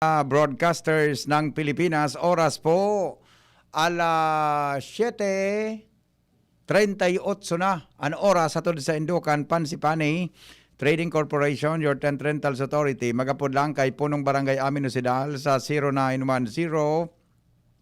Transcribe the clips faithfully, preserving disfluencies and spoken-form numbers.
broadcasters ng Pilipinas. Oras po, alas siyete treinta y ocho na. Ang oras hatod sa Indukan, Pansipani Trading Corporation, your tent rentals authority. Magapod lang kay Punong Barangay Amin Osidal sa zero nine one zero,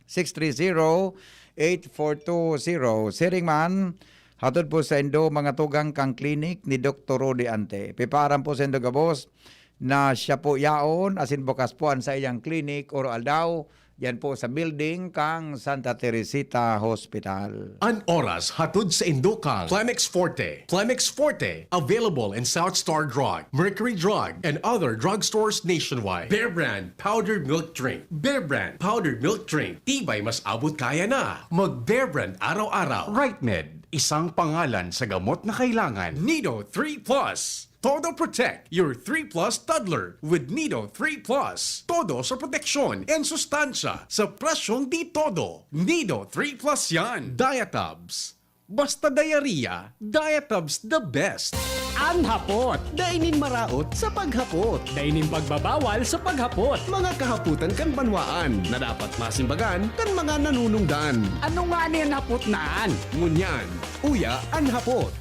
six three zero, eight four two zero. Siring man, hatod po sa indo mga tugang kang klinik ni Doktor Rudy Ante. Pipaaram po sa indo gabos na siya po yaon, asin bukas po an saiyang klinik, oro-aldaw, yan po sa building kang Santa Teresita Hospital. An oras hatod sa indo kang Clemex Forte. Clemex Forte, available in South Star Drug, Mercury Drug, and other drugstores nationwide. Bear Brand Powdered Milk Drink. Bear Brand Powdered Milk Drink. Tibay mas abot kaya na. Mag Bear Brand araw-araw. Right Med, isang pangalan sa gamot na kailangan. Nido three plus. Todo Protect, your three plus toddler with Nido three plus. Todo sa proteksyon and sustansya sa presyong di todo. Nido three plus yan. Diatabs. Basta diarrhea, Diatabs the best. An hapot, dai nin maraot sa paghapot. Dai nin pagbabawal sa paghapot. Mga kahapotan kan banwaan na dapat masimbagan kan mga nanunungdan. Ano ngani an hapot na an? Ngunyan, uya an hapot.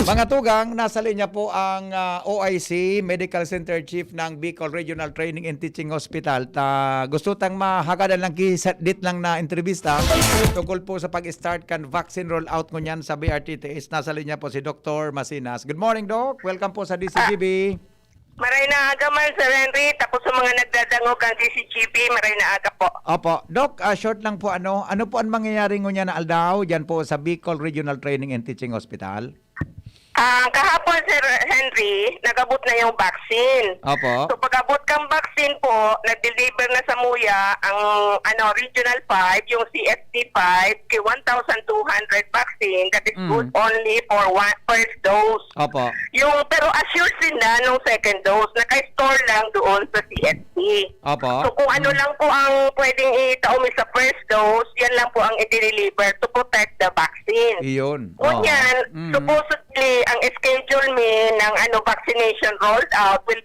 Mga tugang, nasa linya po ang, ah, O I C, Medical Center Chief ng Bicol Regional Training and Teaching Hospital. Ta, gusto tang mahagadan lang ki sadit lang na entrevista tungkol po sa pag-start kan vaccine rollout ngunyan sa B R T T S. Nasa linya po si Doktor Masinas. Good morning, Doc. Welcome po sa D C G B. Maray na aga man, Sir Henry, tapos sa mga nagdadangog ang D C G B, maray na aga po. Opo. Doc, ah, short lang po, ano, ano po ang mangyayari ngunyan na aldaw diyan po sa Bicol Regional Training and Teaching Hospital? Ah, kahapon, Sir Henry, nag-abot na yung vaccine. Opo. So, pag-abot kang vaccine po, nag-deliver na sa muya ang, ano, Regional five, yung C S T five, kay one thousand two hundred vaccine, that is Mm. good only for one, first dose. Opo. Yung, pero assured sila nung second dose, naka-store lang doon sa C S T. Opo. So, kung ano Mm. lang po ang pwedeng itao mo sa first dose, yan lang po ang i-deliver to protect the vaccine. Iyon. Ngunyan, Oo. Mm. supposedly, ang schedule mi ng, ano, vaccination rollout will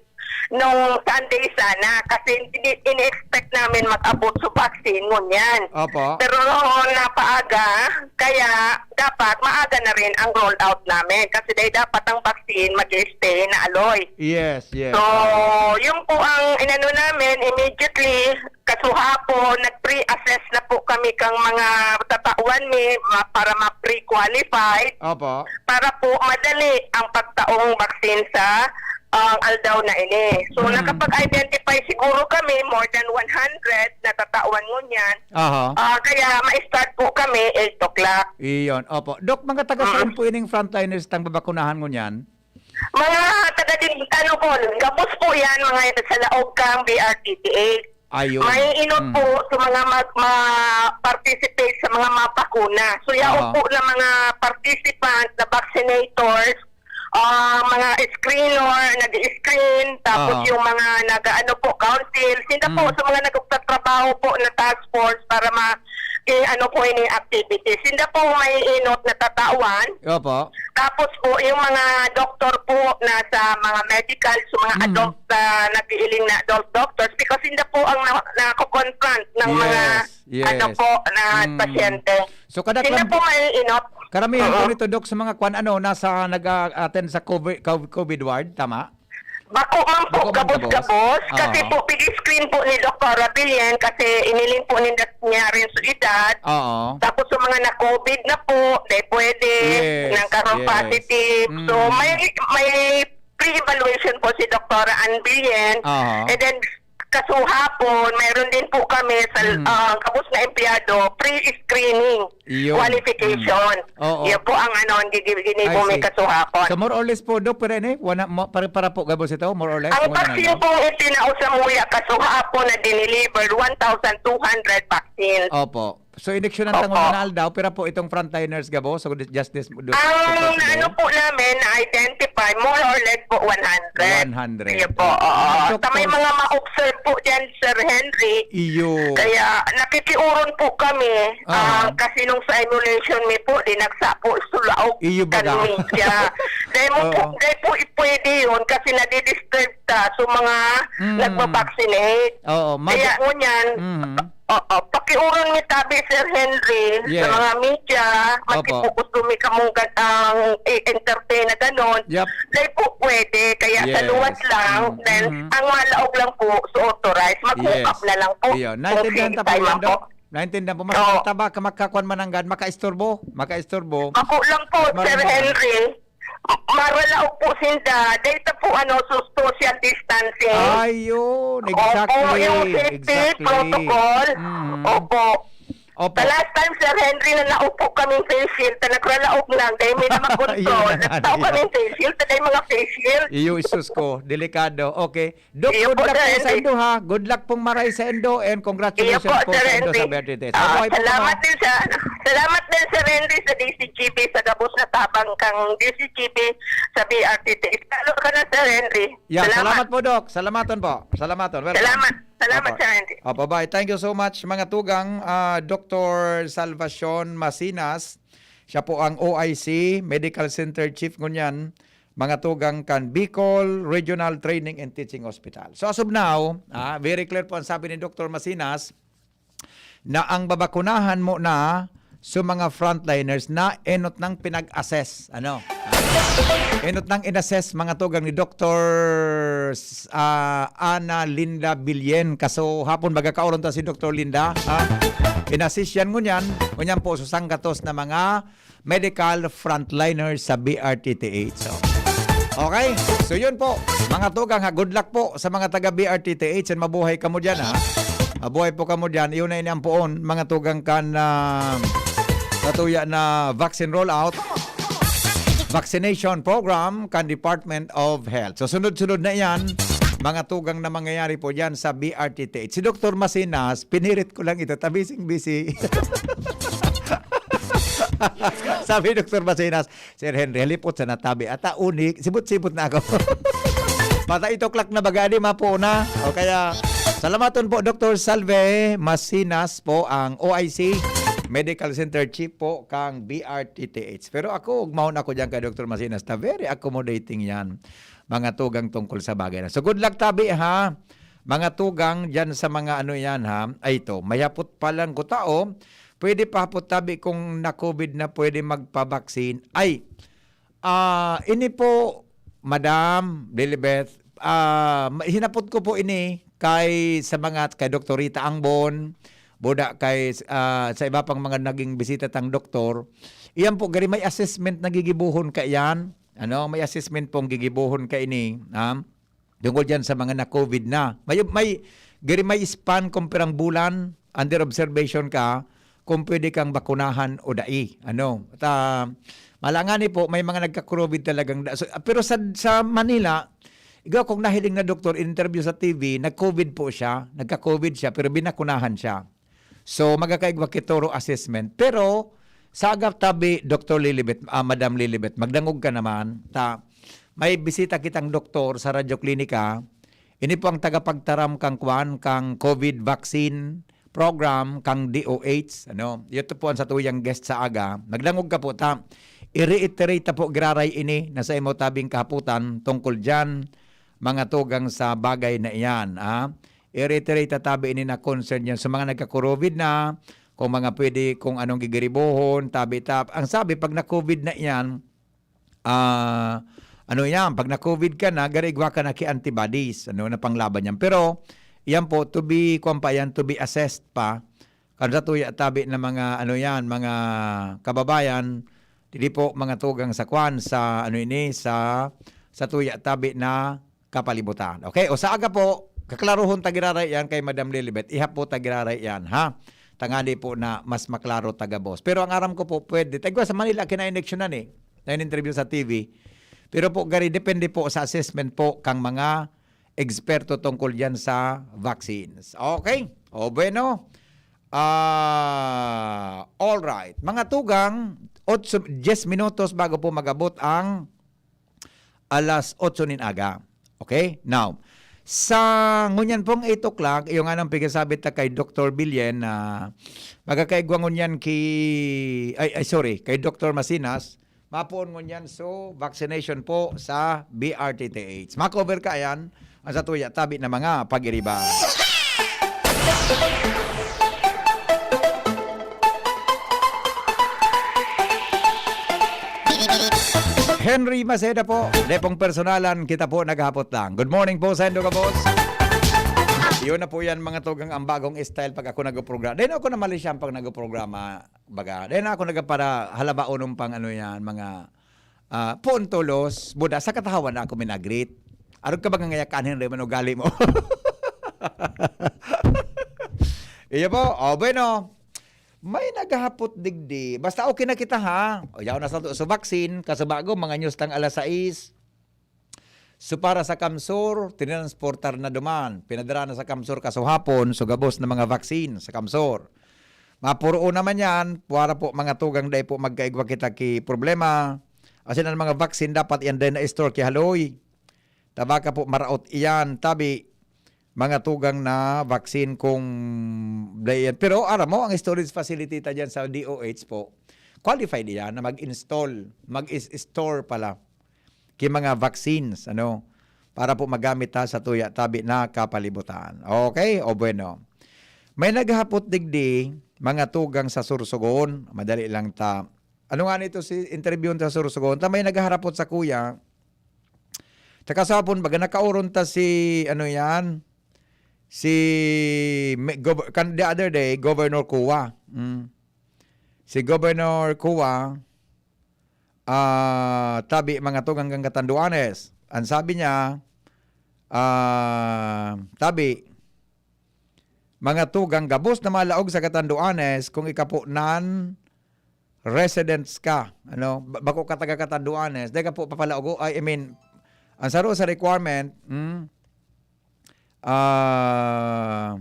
nung Sunday sana, kasi ini-, ini-expect namin mag-abot sa vaccine ngunyan. Opo. Pero noon, napaaga, kaya dapat maaga na rin ang rollout namin kasi dahil dapat ang vaccine mag-stay na aloy. Yes, yes. So, Oo. yun po ang inano namin, immediately, kasuhapon, nag-pre-assess na po kami kang mga tatawan mi ma-, para ma-pre-qualified. Opo. Para po madali ang pagtaong vaccine sa, ah, aldaw na ini. So, Mm. nakapag-identify siguro kami more than one hundred na tatawan ngunyan. Aha. Ah, kaya ma-start po kami eight o'clock. Iyon, opo. Doc, mga taga Mm. saan po ining frontliners tang babakunahan ngunyan? Mga taga din, ano po, gabos po yan, mga sa laog kang B R T T A. Ayun. May inot Mm. po sa mga mag-, ma-participate sa mga mabakuna. So, yaon Aha. po na mga participants na vaccinators, ah, mga screener, nag-screen, tapos Aha. yung mga nag-ano po, council, sila po Mm. sa mga nagtatrabaho po na task force para ma-, eh, ano po ini activities. Hindi po may inot na tatawan. Opo. Tapos po, yung mga doktor po na sa mga medical, sa mga Mm. adult na nag-iiling na adult doctors, because hindi po ang na, nako-confront ng mga Yes, ano yes. po, na Mm. pasyente. So, kada Hindi klam-, po may inot. karamihan po Oo. nito, Doc, sa mga kwan, ano, nasa nag-a-attend sa COVID, COVID ward, tama? Bako man po, Bako man gabos-gabos. gabos. Kasi Oo. po, pig-screen po ni Doktora Billen kasi iniling po ninda niya rin sa edad. Oo. Tapos sa mga na-COVID na po, di pwede, Yes, nang karoon yes. positive. So, Mm. may, may pre-evaluation po si Doktora Ann Billen. Oo. And then, kasuhapon, mayroon din po kami sa, Mm. ah, gabos na empleyado, pre-screening Iyon. qualification. Mm. Oo. Yan po ang ano, ang gigi-, ginibo I may see. kasuhapon. So, more or less po, Doc, pero ini, wana, mo, para, para po gabos ito, more or less, Ang kung ano, vaccine no? pong itinao sa Muya kasuhapon na dineliver, one thousand two hundred vaccines. Opo. So, ineksyonan Opo. tangod na aldaw, pero po itong frontliners gabos, so, just this, do, Ang so, ano po namin, na-identify, more or less po, one hundred. One hundred. Iyo po, oo. Ang Sa may doktor mga ma-observe po dyan, Sir Henry, Iyo. kaya nakikiuron po kami, Aha. ah, kasi nung sa emulation mi po, dinagsa po, sulaog Iyo baga. kan media. Dahil mo po, Oo. dahil po ipwede yun kasi nadidisturb ta sa mga Mm. nagbabaksinate. Oo, mag- Kaya ngunyan, Mhm. oo, pakiuron mi tabi, Sir Henry, Yes. sa mga media, Opo. magkipukusto mi kamong gan-, ang i-entertain na ganon. Yep. Dahil po pwede, kaya sa Yes. luwas lang, Mm. then Mhm. ang malaog lang po, sa authorized, mag-hook Yes. up na lang po. Iyo, Kung naintindihan si ta po time yan, lang po. Doc. Naintindihan po. Mas Oo. mataba ka makakuan mananggad, makaisturbo, makaisturbo. Ako lang po, Mas Sir marunong. Henry. Maralaog po sinda. Dahil po, ano, so-, social distancing. Ayun, Opo, exactly, yung safety exactly. protocol. Mm. Opo. Opo. The last time, Sir Henry, na naupo kaming face shield, na nagralaog lang, dahil may na makontrol. Yan na nga, Nagtao yan. kaming face shield, dahil mga face shield. Iyo, isus ko, delikado. Okay. Doc, Iyo good po, luck Sir po sa Henry. indo, ha. Good luck pong maray sa indo, and Iyo congratulations po, po Sir sa indo sa Henry. Birthday test. Ah, Mabuhay po salamat kamo. din sa, salamat din, Sir Henry, sa D Z G B, sa gabos na tabang kang D Z G B sa B R T T. Lalo ka na, Sir Henry. Yeah, Salamat. salamat po, Doc. Salamaton po. Salamaton. Welcome. Salamat. Salamat, Opo. Sir Henry. Opo, bye. Thank you so much, mga tugang, ah, Doktor Salvacion Masinas. Siya po ang O I C, Medical Center Chief ngunyan, mga tugang kan Bicol Regional Training and Teaching Hospital. So, as of now, ah, very clear po ang sabi ni Doktor Masinas na ang babakunahan mo na sa mga frontliners na enot nang pinag-assess. Ano? Ah, enot nang in-assess, mga tugang, ni Doktor S-, ah, Ana Linda Billen. Kaso hapon, magkakauron ta si Doktor Linda. Ha? In-assess yan ngunyan. Ngunyan po, susanggatos na mga medical frontliners sa B R T T H. So, okay? So, yun po, mga tugang, ha. Good luck po sa mga taga B R T T H, and mabuhay kamo dyan, ha. Mabuhay po kamo dyan. Yun na ini ang poon, mga tugang, kan, ah, natuya na vaccine rollout, vaccination program kan Department of Health. So, sunod-sunod na yan, mga tugang, na mangyayari po dyan sa B R T T H. Si Doktor Masinas, pinirit ko lang ito, tabising busy. Sabi ni Doktor Masinas, "Sir Henry, halipot sa natabi. Ata uni, sibot-sibot na ako." Pata eight o'clock na baga, di mapo na. O kaya, salamaton po, Doktor Salve Masinas po, ang O I C, Medical Center Chief po, kang B R T T H. Pero ako, ugmahon ako dyan kay Doktor Masinas, ta very accommodating yan. Mga tugang tungkol sa bagay na. So, good luck, tabi, ha? Mga tugang dyan sa mga ano yan, ha? Ay, ito, mayapot pa lang ko tao, pwede pa po tabi kung na-COVID na pwede magpabaksin. Ay, ah, ini po, Madam Lilibeth, ah, ma-, hinapot ko po ini kay, sa mga, kay Doktor Rita Angbon, buda kay, ah, sa iba pang mga naging bisita tang doktor. Iyan po, gari may assessment na gigibuhon ka iyan. Ano, may assessment pong gigibuhon ka ini, ha? Tungkol diyan sa mga na-COVID na. May, may, giri may span kung pirang bulan, under observation ka, kung pwede kang bakunahan o dai. Ano? At, ah, malangani po, may mga nagka-COVID talagang da-, so, pero sa, sa Manila, ikaw kung nahiling na doktor, interview sa T V, nag-COVID po siya, nagka-COVID siya, pero binakunahan siya. So, magkakaigwa ki thorough assessment. Pero, sa agap tabi, Doktor Lilibet, ah, Madam Lilibet, magdangog ka naman. Ta, may bisita kitang doktor sa Radyo Klinika. Ini po ang tagapagtaram kang kwan, kang COVID vaccine program kang D O H, ano, ito po ang satuyang guest sa aga. Nagdangog ka po ta. I-reiterate ta po giraray ini na sa imo tabing kahapotan tungkol diyan, mga tugang sa bagay na iyan, ha? I-reiterate ta tabi ini na concern yan sa mga nagka-COVID na, kung mga pwede, kung anong gigiribohon, tabi ta. Ang sabi, pag na-COVID na iyan, ah, ano yan, pag na-COVID ka na, gari igwa ka na ki antibodies, ano, na panglaban yan. Pero, yan po, to be, kuwan pa yan, to be assessed pa. Kan sa tuya tabi na mga, ano yan, mga kababayan, dili po mga tugang sa kwan, sa, ano ini, sa, sa tuya tabi na kapalibutan. Okay? O sa aga po, kaklaruhon ta giraray yan kay Madam Lilibet. Ihap po ta giraray yan, ha? Tangani po na mas maklaro ta gabos. Pero ang aram ko po, pwede. Tagwa sa Manila, kinainleksyonan eh. Na-interview sa T V. Pero po, gari, depende po sa assessment po kang mga eksperto tungkol diyan sa vaccines. Okay? O bueno. Ah, all right. Mga tugang, otso, diyes minutos bago po magabot ang alas otso nin aga. Okay? Now, sa ngunyan pong eight o'clock, yung anong pigasabi ta kay Doktor Bilyen na magkakaigwa ngunyan ki, ay, ay, sorry, kay Doktor Masinas, mapoon ngunyan so vaccination po sa B R T T H. Makover ka yan, ang sa tuya, tabi na mga pag-iriba. Henry Maceda po, depong personalan, kita po naghapot lang. Good morning po sa indo ka, boss. Yun na po yan, mga tugang, ang bagong style pag ako nagprograma. Dahil ako namali siya pag nagprograma, baga. Dahil na ako nagpara halaba unong pang ano yan, mga ah, puntulos, buda sa katahawan na ako minagrit. Arog ka ba nga ngayakan, Henry, man ugali mo? Iyo po, o bueno. May naghahapot digdi. Basta okay na kita, ha? O, yaw na sa, sa vaccine, kasabago, mga news tang alas sais. So, para sa Kamsur, tinransportar na duman. Pinadara na sa Kamsur kasuhapon, so gabos na mga vaccine sa Kamsur. Mapuroon naman yan, puwara po mga tugang, dai po magkaigwa kita ki problema. Asin ang mga vaccine dapat yan din na-store ki haloy. Tabaka po maraot iyan, tabi, mga tugang na vaccine kung dai yan. Pero aram mo, ang storage facility ta dyan sa D O H po, qualified iyan na mag-install, mag-store pala ki mga vaccines, ano, para po magamit ta sa tuya tabi na kapalibutan. Okay? O bueno. May naghapot digdi, mga tugang sa Sorsogon. Madali lang ta. Ano nga nito si interview sa Sorsogon? Ta may nagharapot sa kuya. Tsaka sa hapon, baga nakauron ta si, ano yan? Si, me- gov- kan, the other day, Governor Cua. Mm. Si Governor Cua, ah, tabi, mga tugang kan Catanduanes. Ang sabi niya, ah, tabi, mga tugang, gabos na malaog sa Catanduanes kung ika po nan residents ka, ano, ba- bako ka taga Catanduanes, dai ka po papalaogo, I, I mean, ang saro sa requirement, hmm, ah,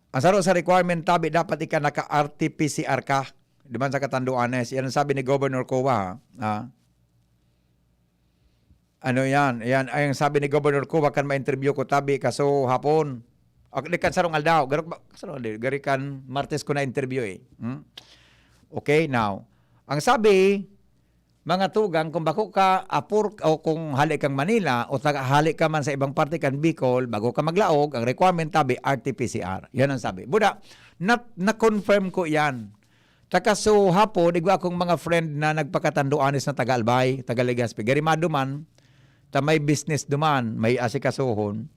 ang saro sa requirement tabi dapat ika naka-R T P C R ka, di man sa Catanduanes. Yan ang sabi ni Governor Cua, ha? Ah. Ano yan? Yan ay ang sabi ni Governor Cua kan ma-interview ko tabi kaso hapon. Ak-, di kan sarong aldaw. Garo-, ba-, sarong aldaw. Gari kan Martes ko na-interview eh. Hmm? Okay, now. Ang sabi, mga tugang, kung bako ka apor o kung hali kang Manila o taga, hali ka man sa ibang parte kan Bicol, bago ka maglaog, ang requirement tabi, R T P C R. Yan ang sabi. Buda, na, na-confirm ko yan. Taka so hapon, igwa akong mga friend na nagpakatanduanes na taga Albay, taga Legazpi. Gari maduman, ta may business duman, may asikasuhon.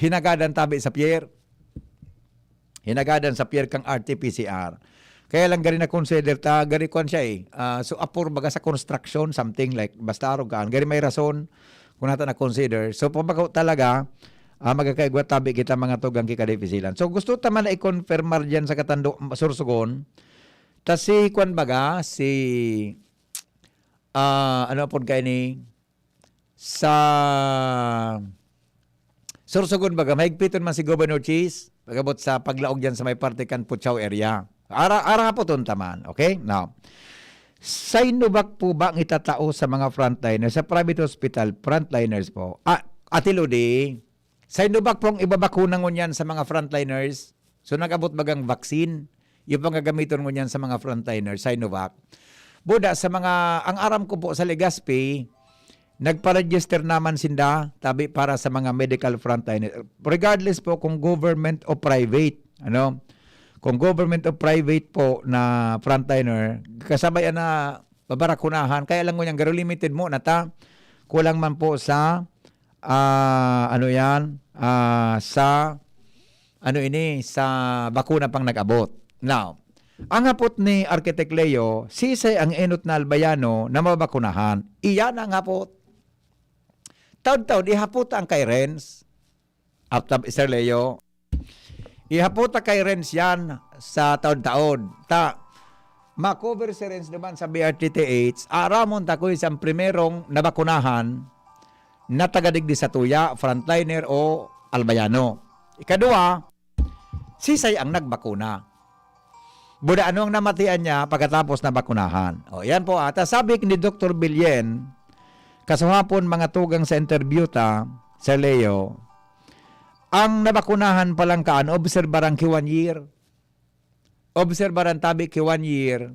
Hinagadan tabi sa pier. Hinagadan sa pier kang R T P C R. Kaya lang gari na consider ta, gari kwan siya eh. Ah, so apor baga sa construction, something like, basta arog kaan. Gari may rason, kung nata na consider. So pabako talaga, ah, magkakaigwa tabi kita mga tugang ki kadifisilan. So gusto ta man na i-confirmar dyan sa katando, Sorsogon, ta si kwan baga, si, ah, ano po kayo ni, sa Sorsogon baga, mahigpiton man si Governor Cheese, pag-abot sa paglaog dyan sa may parte kan Puchaw area. Ara, ara po ton taman, okay? Now, sa Inubak po ba ang itatao sa mga frontliner? Sa private hospital, frontliners po. Ah, Ate Lodi, sa Inubak pong ibabakuna ngunyan sa mga frontliners? So, nag-abot bagang vaccine, yung pang gagamiton ngunyan sa mga frontliner, Sinovac. Buda, sa mga, ang aram ko po sa Legazpi, nagpa-register naman sinda, tabi para sa mga medical frontliner. Regardless po kung government o private, ano? Kung government o private po na frontliner, kasabay na babakunahan, kaya lang ngunyan, garo limited mo na ta. Kulang man po sa, ah, ano yan, ah, sa, ano ini, sa bakuna pang nag-abot. Now, ang hapot ni Architect Leo, sisay ang enot na Albayano na mabakunahan? Iyan ang hapot. Taod-taod, ihapot ang kay Renz. Aptab, Sir Leo. Ihapot ta kay Renz yan sa taod-taod. Ta, ma-cover si Renz naman sa B R T T H, aramon ta kung isang primerong nabakunahan na taga digdi sa tuya, frontliner o Albayano. Ikadua, sisay ang nagbakuna? Buda, ano ang namatian niya pagkatapos na bakunahan? O, yan po ata. Sabi ni Doktor Bilyen, kasuhapon mga tugang sa interview ta, Sir Leo, ang nabakunahan palang kaan, obserbaran ki one year. Obserbaran tabi ki one year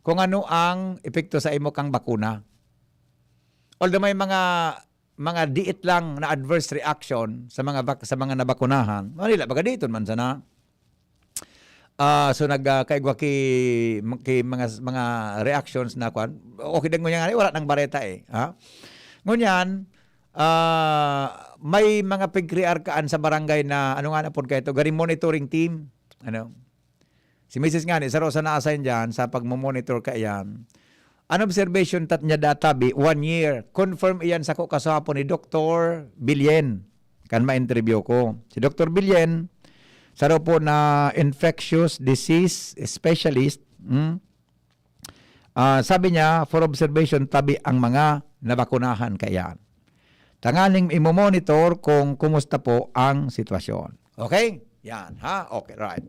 kung ano ang epekto sa imo kang bakuna. Although may mga, mga diit lang na adverse reaction sa mga bak-, sa mga nabakunahan, Manila, baga diton man sana. Ah, so nag, ah, kaigwa ki, ki mga, mga reactions na kwan. Okay din ngunyan nga, wala nang bareta eh, ha? Ngunyan, ah, may mga pigkriar kaan sa barangay na, ano nga na pod kayo to, gari monitoring team, ano? Si misis nga ni, saro sa na-assign dyan sa pagmo-monitor kaiyan. An observation tat niya databi, one year. Confirm iyan sako kasuhapon ni Doktor Bilyen, kan ma-interview ko. Si Doktor Bilyen, saro po na infectious disease specialist. Hmm? Ah, sabi niya, for observation, tabi ang mga nabakunahan kaiyan. Tanganing imo-monitor kung kumusta po ang sitwasyon. Okay? Yan, ha? Okay, right.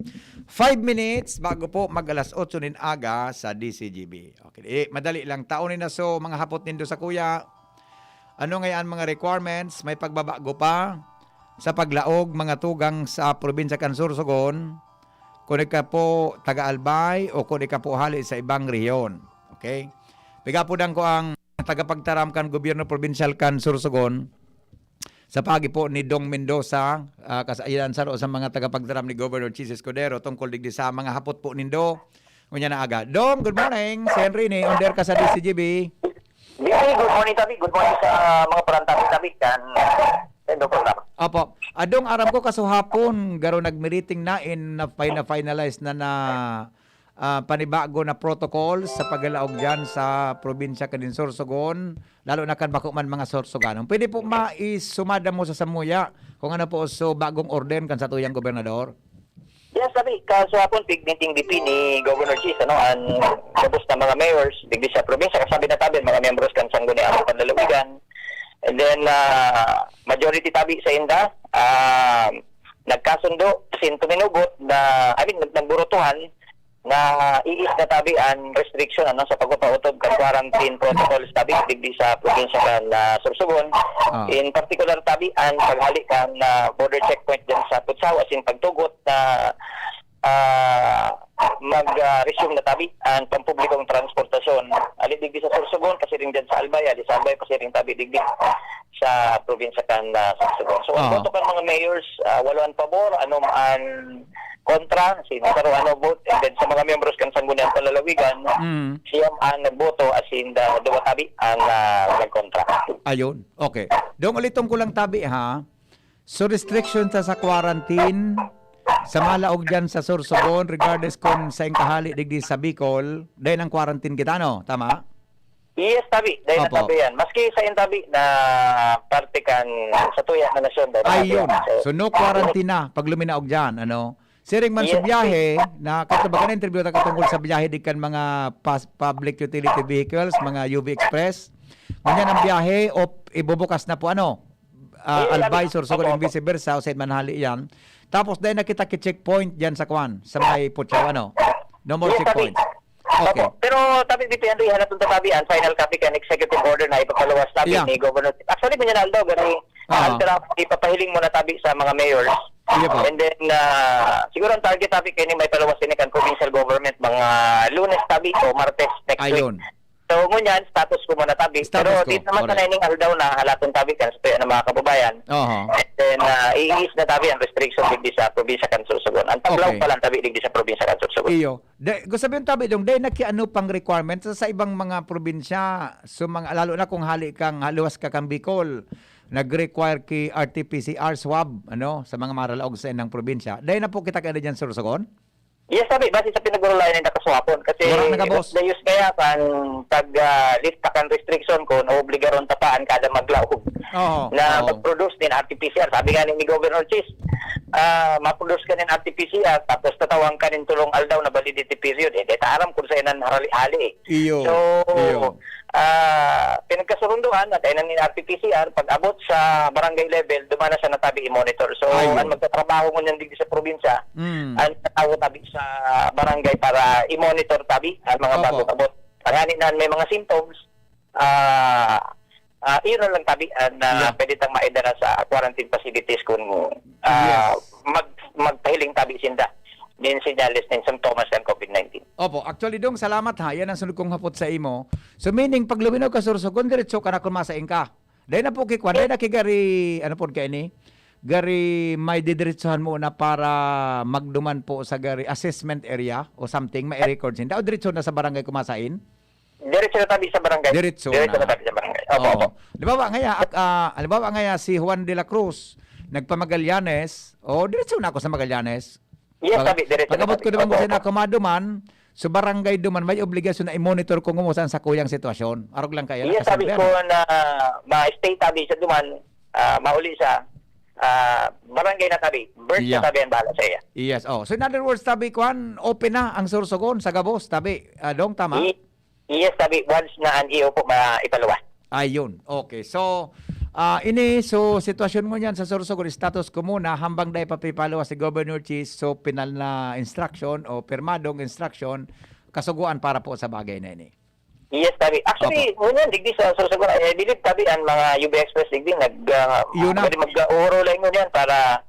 Five minutes bago po mag alas otso nin aga sa D C G B. Okay, eh, madali lang. Taon na so, mga hapot nindo sa kuya. Ano ngayon mga requirements? May pagbabago pa sa paglaog, mga tugang sa probinsya kan Sorsogon, kung ika po taga-Albay o kung ika po hali sa ibang rehiyon. Okay? Pigapudan ko ang tagapagtaram kan gobyerno probinsyal kan Sorsogon, sa pagi po ni Dong Mendoza, ah, kas-, ayan, saro sa mga tagapagtaram ni Governor Chiz Escudero tungkol digdi sa mga hapot po nindo. Ngunyan na aga. Dong, good morning. Si Henry ni, on air ka sa D C G B. Di, good morning, tabi. Good morning sa mga parantabi, tabi. Yan, sa inyong programa. Opo. Ah, Dong, aram ko kasuhapon, garo nagmiriting na in na, na-finalize na na ah, panibago na protocol sa paglaog diyan sa probinsya kan Sorsogon, lalo na kan bako man mga Sorsoganon. Pwede po maisumada mo sa samuya kung ano po so bagong order kan satuyang gobernador? Yes, sabi, kasuhapon, pigmiting D P ni Governor Chiz, ano, ang gabos na mga mayors, digdi sa probinsya, kasabi na tabi, mga miyembros kan Sangguniang Panlalawigan. And then, ah, majority tabi sa inda, ah, nagkasundo, sin tuminugot na, I mean, nag-, nagburutuhan na iis na tabi an restriction, ano, sa pagpapautob kan quarantine protocols tabi digdi sa probinsya kan, ah, Sorsogon. Ah. In particular tabi an paghali kan, ah, border checkpoint diyan sa Putsao, asin pagtugot na, ah, mag, ah, resume na tabi an pampublikong transportasyon. Ali digdi sa Sorsogon, pasiring diyan sa Albay, ali sa Albay, pasiring tabi digdi sa probinsya kan, ah, Sorsogon. So, ang Ah. boto kan mga mayors, ah, walo an pabor, anom an kontra, sin saro ano vote, and then sa mga miyembros kan Sangguniang Panlalawigan, Mm. siyam an nagboto, asin da, duwa tabi an, ah, nagkontra. Ayun. Okay. Dong, uliton ko lang tabi, ha. So, restriction sa, sa quarantine, sa malaog dyan sa Sorsogon, regardless kung saing kahali digdi sa Bicol, dahil ang quarantine kita, no? Tama? Yes, tabi. Dahil Opo. natabi yan. Maski sa intabi na parte kan sa tuya na nasyon, dahil natabi Ayun. yan. So, So, no quarantine na pag luminaog dyan, ano? Siring man sa Yes, biyahe, na katabakan interview ta katungkol sa biyahe di kan mga pas-, public utility vehicles, mga U V Express. Ngunyan ang biyahe o ibubukas na po, ano? Ah, Yes, Albay, sabi, Sorsogon, opo, and opo. vice versa, o sa Manhali yan. Tapos, dahil nakita ki checkpoint dyan sa kwan, sa may Putsao, ano? No more Yes, sabi. checkpoints. Okay. Opo. Pero sabi ni Henry, hanapon ta tabi ang final copy kan executive order na ipapaluwas tabi Yeah. ni Governor. Actually, ngunyan aldaw, gani, Ah. ang tara, ipapahiling mo na tabi sa mga mayors. Iyo po. And then, ah, siguro ang target tabi kaini may paluwas ini kan provincial government mga Lunes tabi o Martes next week. Ayun. So, ngunyan, status quo muna tabi. Status Pero quo, dito naman sa correct. Naining aldaw na halaton tabi kan sa tuya ng mga kababayan. Oho. And then, ah, i-ease na tabi ang restriction digdi sa probinsya kan Sorsogon. Ang Taglaw Okay. pa lang tabi digdi sa probinsya kan Sorsogon. Iyo. De, gusto sabihin tabi dong, dai na ki ano pang requirements sa, sa ibang mga probinsya, so mga, lalo na kung hali kang, haluwas ka kang Bicol, nag-require ki R T P C R swab, ano, sa mga maralaog sa inang probinsya. Dai na po kita kaya dyan, Sorsogon? Yes, tabi, base sa pinag-urulayan ni nakaswapon. Kasi Wala na ka, boss. Dayos kaya kan pag, ah, lista kan restriction kun obligaron ta pa an kada maglaog Oo, na oo. mag-produce nin R T P C R. Sabi nga ni, ni Governor Chis, ah, ma-produce ka nin R T P C R, tapos tatawang ka nin tulong aldaw na validity period. Eh, deta aram kung saan ang hali-hali eh. Iyo, So, iyo. ah, pinagkasurunduan na tayo nin R T P C R, pag abot sa barangay level, dumana sa natabi i-monitor. So, Ayun. ang magtatrabaho ngunyan digdi sa probinsya, Mm. ang tao tabi sa barangay para i-monitor tabi ang mga Opo. bagong abot. Tangani na may mga symptoms, ah, ah, iyon na lang tabi, ah, na Yeah. pwede tang maidara sa quarantine facilities kung, ah, Yes. mag-, magpahiling tabi sinda nin senyales nin sintomas kan COVID nineteen. Opo, actually, Dong, salamat ha. Yan ang sunod kong hapot sa imo. So, meaning, pag luminaw ka, Sorsogon, diretso ka na kung masaing ka. Dahil na po kay Kwan, dahil na kay Gary, ano po kayo ni? Gary, may didiretsohan mo na para magduman po sa Gary assessment area o something, may records. Hindi, o diretso na sa barangay kumasain? Diretso na tabi sa barangay. Diretso Diretso na. na tabi sa barangay. Opo, Oo. opo. Halimbawa ngaya, ak-, ah, halimbawa ngaya si Juan de la Cruz, nagpa-Magallanes, o diretso na ako sa Magallanes. Yes, Pag-, tabi, diretso na pag-abot tabi. ko naman Opo, kung saan opo. ako maduman, sa barangay duman, may obligasyon na i-monitor kung kumusta ang sakuyang sitwasyon. Arog lang kaya, Yes, tabi nakasimple, ko ano? na ma-stay tabi sa duman, ah, mauli sa, ah, barangay na tabi. Birth Yeah. na tabi ang bahala sa iya. Yes, oh. So in other words, tabi, Kwan, open na ang Sorsogon sa gabos, tabi, ah, Dong, tama? Ye-, yes, tabi, once na ang iyo po ma-, ipaluwas. Ayun. Okay. So, ah, ini, so, sitwasyon ngunyan sa Sorsogon, status quo muna, hambang dai pa pipaluwas si Governor Chis, so, pinal na instruction o pirmadong instruction, kasugoan para po sa bagay na ini. Yes, tabi. Actually, Opo. ngunyan, digdi sa Sorsogon, I believe, tabi, ang mga U B Express, digdi, nag, ah, Yun na. pwede mag-, uuro lang ngunyan para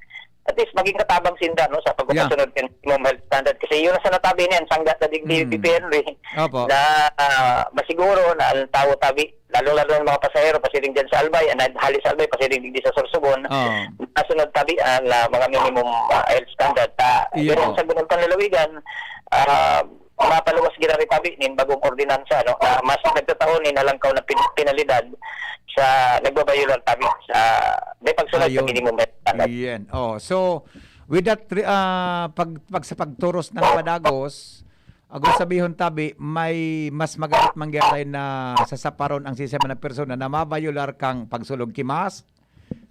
at least maging katabang sinda, no, sa Yeah. pagpapasunod kan minimum health standard. Kasi yun ang sa natabi niyan, sangga na digdi Mm. B P N ri Opo. na, ah, masiguro na ang tao tabi, lalong-lalo ng mga pasahero, pasiring dyan sa Albay, ah, hali sa Albay, pasiring digdi sa Sorsogon, Oo. masunod tabi ang, ah, mga minimum, ah, health standard. Ah, Iyo. ganun sa ganung panlalawigan, ah, mapaluwas gira rin tabi nin bagong ordinansa, no, na mas nagtatao nin halangkaw na pin-, penalidad sa nagbabayular tabi sa may pagsunod sa Ayun. minimum health standard. Iyan. Oh, so, with that, re-, ah, pag, pag sa pagturos ng padagos, agos sabihon tabi, may mas magamit manggiray na sasaparon ang sisema na persona na mabayular kang pagsulog ki mask,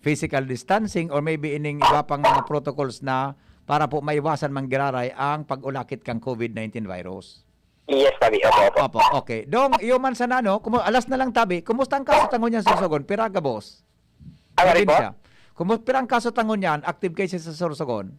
physical distancing, or maybe ining iba pang mga protocols na para po maiwasan manggiraray ang pag-ulakit kang COVID nineteen virus. Yes, tabi. Opo, opo. Opo, okay. Dong, iyo man sana, no? Kumu-, alas na lang tabi. Kumusta ang kaso tangon niyan sa Sorsogon? Pira gabos? Ang ano po? Probinsya. Kumu-, pira ang kaso tangon niyan? Active cases sa Sorsogon?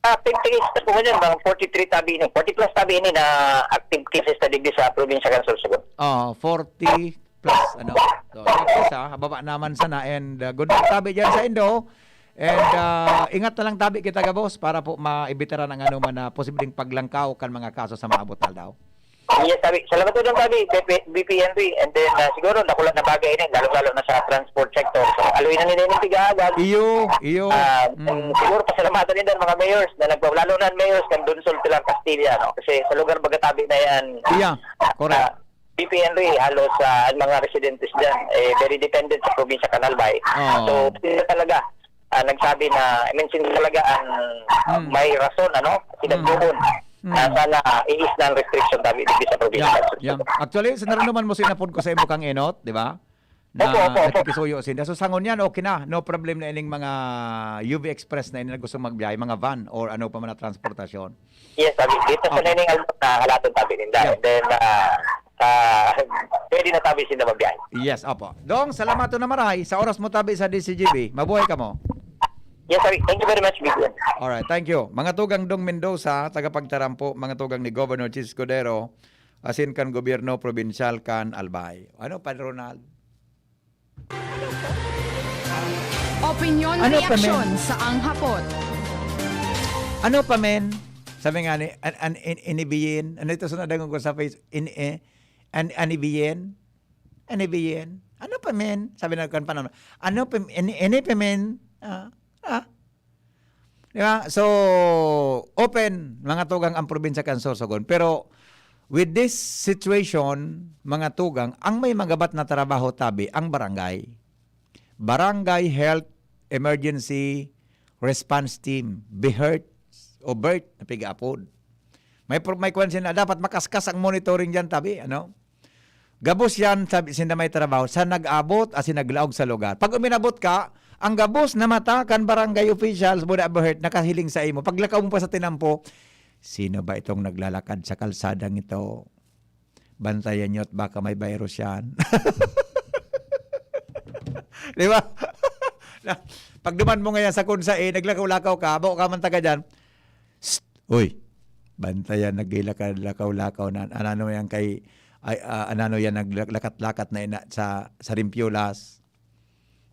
Active cases na po ngayon, mga forty-three tabi ini. Forty plus tabi ini na active cases na digdi sa probinsya kan Sorsogon. Oh, forty plus, ano. So, at least, ah, baba naman sana. And, ah, good luck tabi dyan sa Indo. And, ah, ingat na lang tabi kita, gabos, para po maibitaran ang ano man na posibleng paglangkaw kan mga kaso sa maabot na aldaw. Yes, tabi. Salamat po dyan, tabi. B P, B P N P. And then, ah, siguro, nakulat na bagay ini, lalo-lalo na sa transport sector. So, aluin na nila yung tigaagad. Iyo, iyo. Ah, Mm. and siguro, pasalamatan din ang mga mayors na nagpa-, lalo na ang mayors kan Donsol Pilar Castilla, no? Kasi sa lugar baga tabi na yan, Iya, correct. ah, B P N P, halos, ah, ang mga residentes dyan, eh, very dependent sa probinsya kan Albay. Oo. So, sila talaga, ah, nagsabi na, I mean, sila talaga ang, ah, Mm. may rason, ano, Mm. pinagbuon. Mm. Na sana, ah, i-ease na ang restriction tabi digdi sa probinsya. Yeah, yeah. Actually, sa naranuman mo, sinapod ko sa imo kang enot, di ba? Na Opo, opo, opo. nakikisuyo sinda. So, sangon yan, okay na. No problem na ining mga U V Express na ini na gustong magbiyahe, mga van or ano pa man na transportasyon. Yes, tabi. Dito sa Opo. Neneng Albert na halaton tabi ninda. Yeah. And then, ah, ah, pwede na tabi sinda magbiyahe. Yes, opo. Dong, salamat na maray sa oras mo tabi sa D C G B. Mabuhay ka mo. Yes, tabi. Thank you very much, Big Ben. Alright, thank you. Mga tugang Dong Mendoza, tagapagtaram po, mga tugang ni Governor Chiz Escudero, asin kan gobyerno probinsyal kan Albay. Ano, Padre Ronald? Opinyon, Ano pa, reaksyon men? sa Ang Hapot. "Ano pa, men?" Sabi nga ni, an, an, in, inibiyin. Ano ito sa nadangog ko sa face? In, eh, an, anibiyin? Anibiyin? "Ano pa, men?" Sabi na kan panahon. "Ano pa, ini, ini pa, men?" Ah, ah. Di ba? So, open, mga tugang, ang probinsya kan Sorsogon. Pero, with this situation, mga tugang, ang may magabat na trabaho tabi, ang barangay. Barangay Health Emergency Response Team, BEHERT o BERT na piga-apod. May pro-, may kwan siya na dapat makaskas ang monitoring diyan, tabi, ano? Gabos yan, sabi, sinda may trabaho, sa nag-abot asin naglaog sa lugar. Pag uminabot ka, ang gabos na mata kan barangay officials, muna BEHERT, nakahiling sa imo. Paglakaw mo pa sa tinampo, "Sino ba itong naglalakad sa kalsadang ito? Bantayan niyo at baka may virus yan." Di ba? Na, pagduman mo ngayon sa kunsa, eh, naglakaw-lakaw ka, bako ka man taga dyan. "Psst! Uy! Bantayan, naglilakad, lakaw-lakaw na. Anano yan kay, ay, ah, anano yan, naglakat-lakat na ina-, sa, sa Rimpiulas?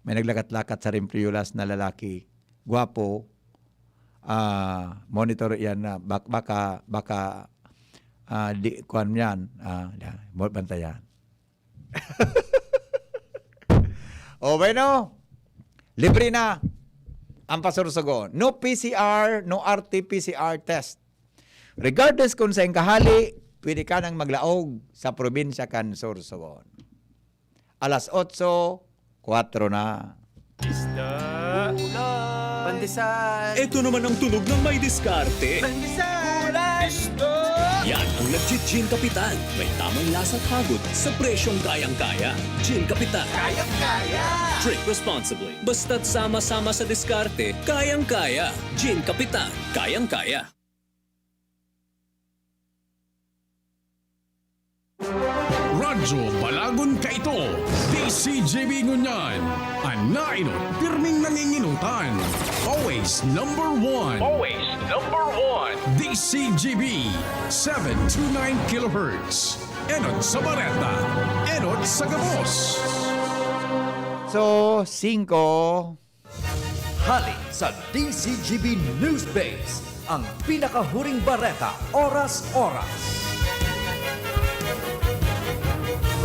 May naglakat-lakat sa Rimpiulas na lalaki. Gwapo. Ah, monitor yan na bak-, baka, baka, ah, di, kuwan yan. Ah, yan. Mo-, bantayan." O, bueno. Libre na ang pasursugon. No P C R, no R T P C R test. Regardless kung saen ka hali, pwede ka nang maglaog sa probinsya kan Sorsogon. Alas otso, kwatro na. Isda. Ulam. Pandesal. Ito naman ang tunog ng may diskarte. Pandesal. Ulam. Isda. Yan ang nagchi-Gin Kapitan. May tamang lasa at hagod sa presyong kayang-kaya. Gin Kapitan. Kayang-kaya. Drink responsibly. Basta't sama-sama sa diskarte, kayang-kaya. Gin Kapitan. Kayang-kaya. Radyo Balagon kaito, D C G B ngunyan, an nainot, pirming nanginginotan. Always number one. Always number one. D C G B, seven two nine kilohertz. Enot sa bareta, enot sa gabos. So, singko. Hali sa D C G B News Base, ang pinakahuring bareta, oras-oras.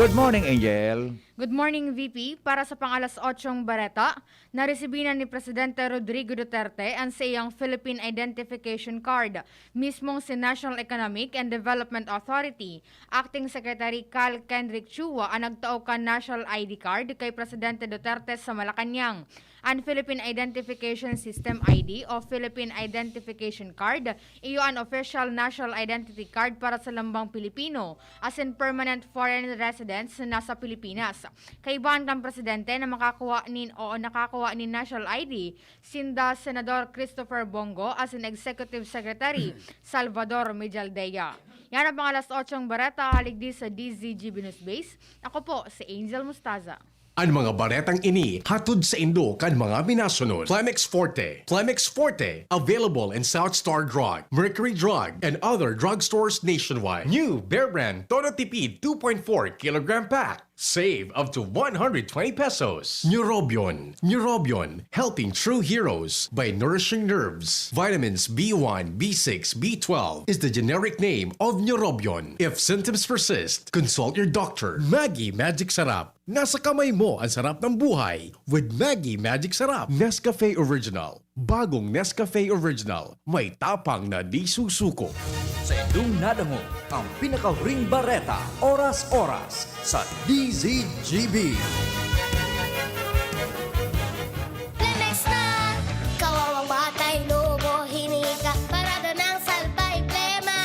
Good morning, Angel. Good morning, V P. Para sa pang-alas otsong bareta, naresibi na ni Presidente Rodrigo Duterte an saiyang Philippine Identification Card. Mismong si National Economic and Development Authority Acting Secretary Carl Kendrick Chua an nagtao kan National I D card kay Presidente Duterte sa Malacañang. An Philippine Identification System I D o Philippine Identification Card, iyo an official national identity card para sa lambang Pilipino asin permanent foreign residents na nasa Pilipinas. Kaibahan kan presidente na makakuha nin o nakakuha nin national I D, sinda Senador Christopher Bong Go asin Executive Secretary Salvador Mejaldea. Yan ang mga alas otsong bareta, haligdi sa D Z G B News Base. Ako po si Angel Mustaza. An mga baretang ini hatod saindo kan mga minasunod: Plemex Forte. Plemex Forte, available in South Star Drug, Mercury Drug, and other drugstores nationwide. New Bear Brand Todo Tipid two point four kilogram pack. Save up to one hundred twenty pesos. Neurobion. Neurobion, helping true heroes by nourishing nerves. Vitamins B one, B six, B twelve is the generic name of Neurobion. If symptoms persist, consult your doctor. Maggi Magic Sarap. Nasa kamay mo ang sarap ng buhay with Maggi Magic Sarap. Nescafe Original. Bagong Nescafe Original. May tapang na di susuko. Sa indong nadangog ang pinakahuring bareta, oras-oras sa D Z G B. Plemex na! Kawawang batay, lobo, hinika, parada ng salbay, plema.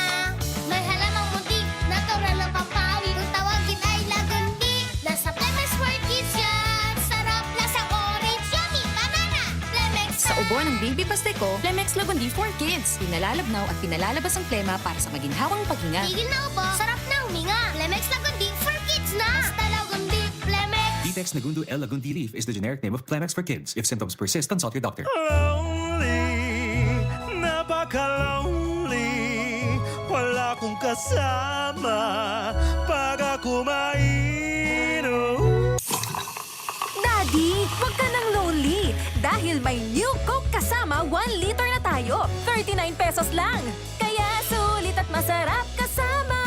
May halamang muntik, natural ng pampawi, kung tawagin ay Lagundi. Nasa Plemex for Kids yan! Sarap, lasang orange, yummy, banana! Plemex Sa na! Ubo ng baby paste ko, Plemex Lagundi for Kids. Pinalalabnaw at pinalalabas ang plema para sa maginhawang paghinga. Tigil na ubo, sarap na huminga. Plemex Lagundi for Kids na! Basta Lagundi, Plemex! Vitex Nagundo L Lagundi leaf is the generic name of Plemex for Kids. If symptoms persist, consult your doctor. Lonely, napaka-lonely. Wala kong kasama pag ako mainom. Daddy, wag ka nang lonely dahil may New Coke Kasama one liter na tayo. Ayo, thirty-nine pesos lang. Kaya sulit at masarap kasama.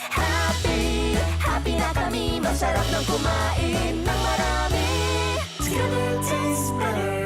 Happy, happy na kami. Masarap nang kumain ng marami. It's gonna taste better.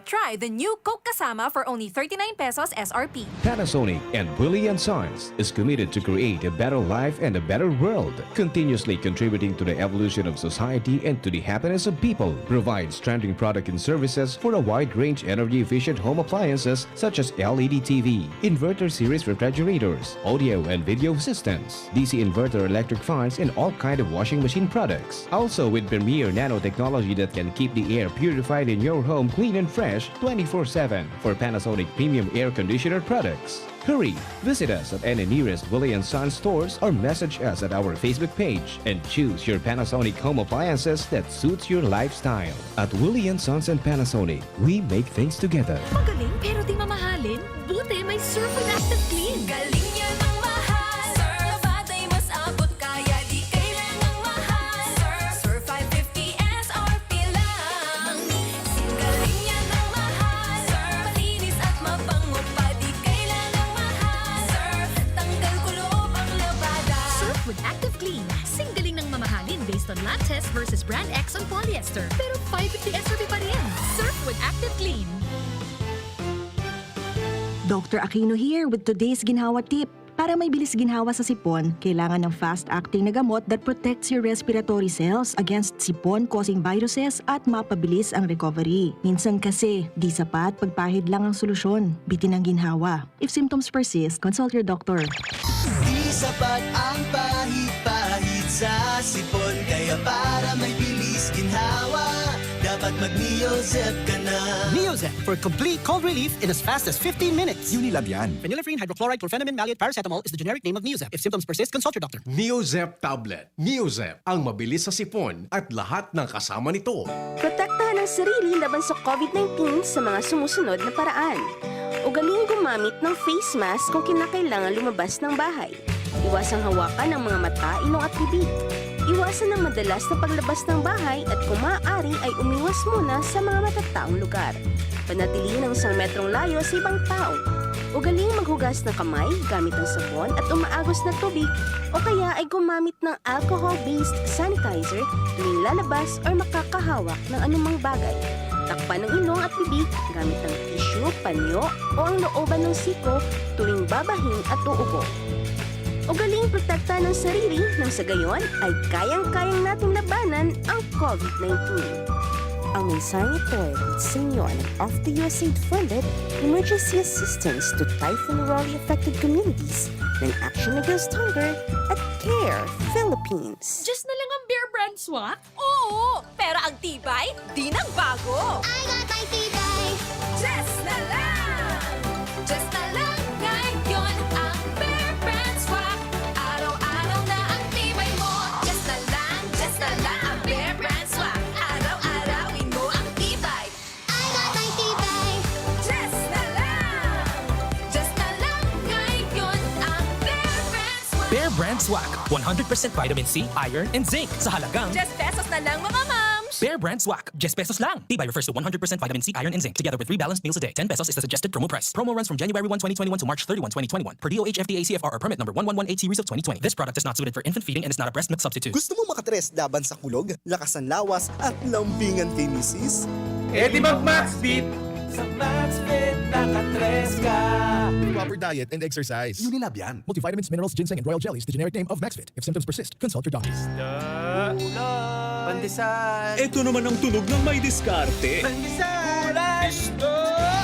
Try the new Coke Kasama for only thirty-nine pesos S R P. Panasonic and Willie and Sons is committed to create a better life and a better world, continuously contributing to the evolution of society and to the happiness of people. Provides trending product and services for a wide range energy-efficient home appliances such as L E D T V, inverter series refrigerators, audio and video systems, D C inverter electric fans, and all kind of washing machine products. Also with premier nanotechnology that can keep the air purified in your home clean and fresh twenty-four seven for Panasonic premium air conditioner products. Hurry! Visit us at any nearest Willie and Sons stores or message us at our Facebook page and choose your Panasonic home appliances that suits your lifestyle. At Willie and Sons and Panasonic, we make things together. Magaling pero di mamahalin? Buti may Surf with Active Clean. Galing niya ng mahal. Surf, batay mas abot kaya di kailangang mahal. Surf, Surf five fifty S R P lang. Singgaling yan ang mahal. Surf, malinis at mabango pa, di kailangang mahal. Surf, tanggal kuloob ang labada. Surf with Active Clean. Singgaling ng mamahalin based on lab test versus brand X on polyester. Pero five fifty S R P pa rin. Surf with Active Clean. Doctor Aquino here with today's Ginhawa Tip. Para may bilis ginhawa sa sipon, kailangan ng fast-acting na gamot that protects your respiratory cells against sipon-causing viruses at mapabilis ang recovery. Minsan kasi, di sapat pagpahid lang ang solusyon. Bitin ang ginhawa. If symptoms persist, consult your doctor. Di sapat ang pahid-pahid sa sipon. Kaya para may bilis ginhawa, dapat mag-Neozep ka na. Neozep for complete cold relief in as fast as fifteen minutes. Unilab yan. Phenylephrine, hydrochloride, chlorphenamine, maleate, paracetamol is the generic name of Neozep. If symptoms persist, consult your doctor. Neozep tablet. Neozep, ang mabilis sa sipon at lahat ng kasama nito. Protektahan ang sarili laban sa COVID nineteen sa mga sumusunod na paraan. Ugaling gumamit ng face mask kung kinakailangan lumabas ng bahay. Iwasang hawakan ang mga mata, ilong at bibig. Iwasan ang madalas na paglabas ng bahay at kung maaari ay umiwas muna sa mga matataong lugar. Panatilihin ang isang metrong layo sa ibang tao. Ugaling maghugas ng kamay gamit ang sabon at umaagos na tubig o kaya ay gumamit ng alcohol-based sanitizer tuwing lalabas or makakahawak ng anumang bagay. Takpan ang ilong at bibig gamit ang tissue, panyo o ang looban ng siko tuwing babahing at uubo. Ugaling protektahan ang sarili nang sa gayon ay kayang-kayang natin labanan ang COVID nineteen. Ang mensaheng ito ay hatid sa inyo ng Off the U S A I D funded Emergency Assistance to Typhoon Raleigh Affected Communities ng Action Against Hunger at CARE Philippines. Just na lang ang Bear Brand Swak? Oo! Pero ang tibay, di nagbago! I got my tibay. Just na lang! Just na lang ngayon ang Bear Brand Swak. Araw-araw na ang tibay mo. Just na lang, just na lang ang Bear Brand Swak. Araw-arawin mo ang tibay. I got my tibay. Just na lang! Just na lang ngayon ang Bear Brand Swak. Bear Brand Swak, one hundred percent vitamin C, iron, and zinc sa halagang Just pesos na lang, mga mams! Bear Brand Swak, just pesos lang. Tibay refers to one hundred percent vitamin C, iron, and zinc, together with three balanced meals a day. Ten pesos is the suggested promo price. Promo runs from January one, twenty twenty-one to March thirty-one, twenty twenty-one, per D O H F D A C F R or permit number one one one eight series of twenty twenty. This product is not suited for infant feeding and is not a breast milk substitute. Gusto mo makatres laban sa kulog, lakas ng lawas, at lambingan kay misis? Eh di mag-Maxfit! Sa Maxfit, nakatres ka! Proper diet and exercise. Unilab yan. Multivitamins, minerals, ginseng, and royal jellies, the generic name of Maxfit. If symptoms persist, consult your doctor. Isda, ulam, pandesal. Ito naman ang tunog ng may diskarte. Pandesal, isda.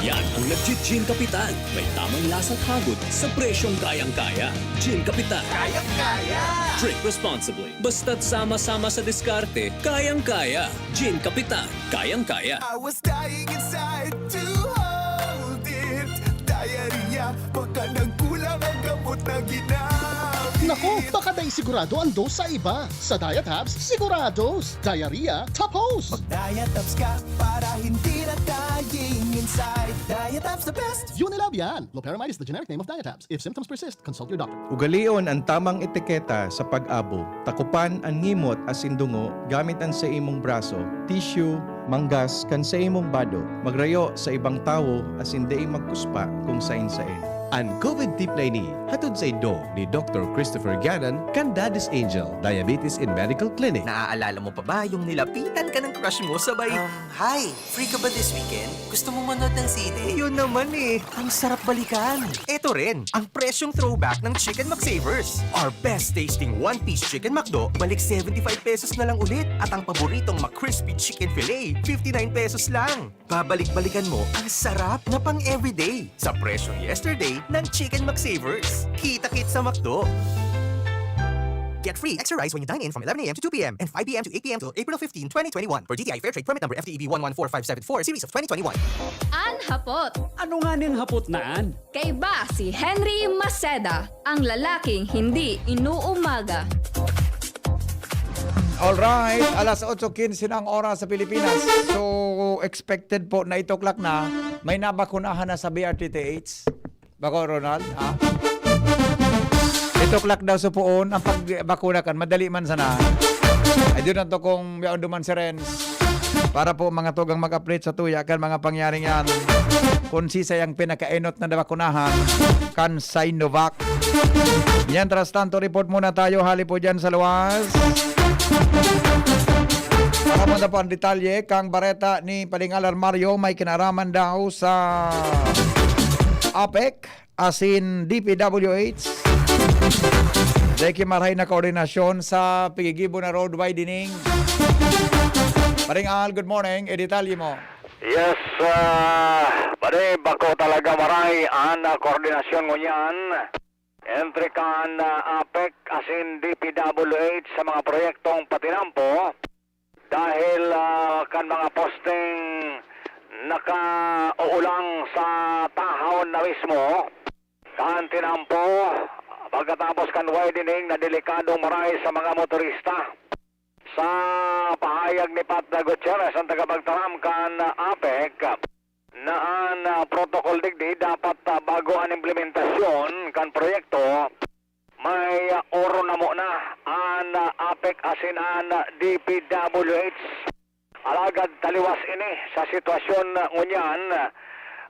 Yan ang nagji-Gin Kapitan. May tamang lasa at hagod sa presyong kayang-kaya. Gin Kapitan. Kayang-kaya. Drink responsibly. Basta't sama-sama sa diskarte, kayang-kaya. Gin Kapitan. Kayang-kaya. I was dying inside to hold it. Diarrhea, baka nagkulang ang gamot na ginamit. Naku, baka dai sigurado ang dose sa iba. Sa Diet Hubs, sigurados. Diarrhea, tapos. Mag-Diet Hubs ka para hindi na dying inside. Diet That's the best! Unilab yan! Loperamide is the generic name of Diatabs. If symptoms persist, consult your doctor. Ugalion an tamang etiketa sa pag-abo. Takopan an ngimot asin dungo gamit an saimong braso, tissue, manggas kan saimong bado. Magrayo sa ibang tawo asin dai magkuspa kung sain-sain. An COVID tip na ini hatod saindo ni Doktor Christopher Ganan kan Daddy's Angel Diabetes and Medical Clinic. Naaalala mo pa ba yung nilapitan ka ng crush mo sabay, Um, hi! Free ka ba this weekend? Gusto mo manood ng sine? Yun naman eh! Ang sarap balikan! Eto rin, ang presyong throwback ng Chicken McSavers. Our best tasting one-piece Chicken McDo, balik seventy-five pesos na lang ulit. At ang paboritong McCrispy Chicken Fillet, fifty-nine pesos lang. Babalik-balikan mo ang sarap na pang-everyday sa presyong yesterday ng Chicken McSavers. Kita-kit sa McDo! Get free extra rice when you dine in from eleven a m to two p m and five p m to eight p m till April fifteen, twenty twenty-one. Per D T I Fair Trade Permit Number F T E B one one four five seven four, Series of twenty twenty-one. An hapot. Ano nga ning hapot na an? Kaiba si Henry Maceda, ang lalaking hindi inuumaga. Alright, alas otso quince na ang oras sa Pilipinas. So, expected po na eight o'clock na, may nabakunahan na sa B R T T H. Bako, Ronald, ha? Eight o'clock daw supoon ang pagbakuna kan. Madali man sana. Ay, doon na to kung yaon duman si Renz. Para po mga tugang mag-update sa tuya kan mga pangyaring yan. Kung sisay ang pinakaenot na nabakunahan kan Sinovac. Mientras tanto, report muna tayo hali po dyan sa luwas. Para muna po ang detalye kang bareta ni Pading Alar Mario, may kinaraman daw sa APEC asin D P W H. Dai ki marahay na koordinasyon sa pigigibo na road widening. Pading Al, good morning. Idetalye mo. Yes, ah, pare, bako talaga maray an, ah, koordinasyon ngunyan entre kan, ah, APEC asin D P W H sa mga proyektong patinampo dahil, ah, kan mga posteng nakauulang sa tahaw na mismo kan tinampo pagkatapos kan widening na delikadong maray sa mga motorista. Sa pahayag ni Pat Gutierrez, ang tagapagtaram kan APEC, na an, ah, protocol digdi dapat, ah, bago an implementasyon kan proyekto, may, ah, oron na muna an, ah, APEC asin an D P W H. Alagad taliwas ini sa sitwasyon ngunyan,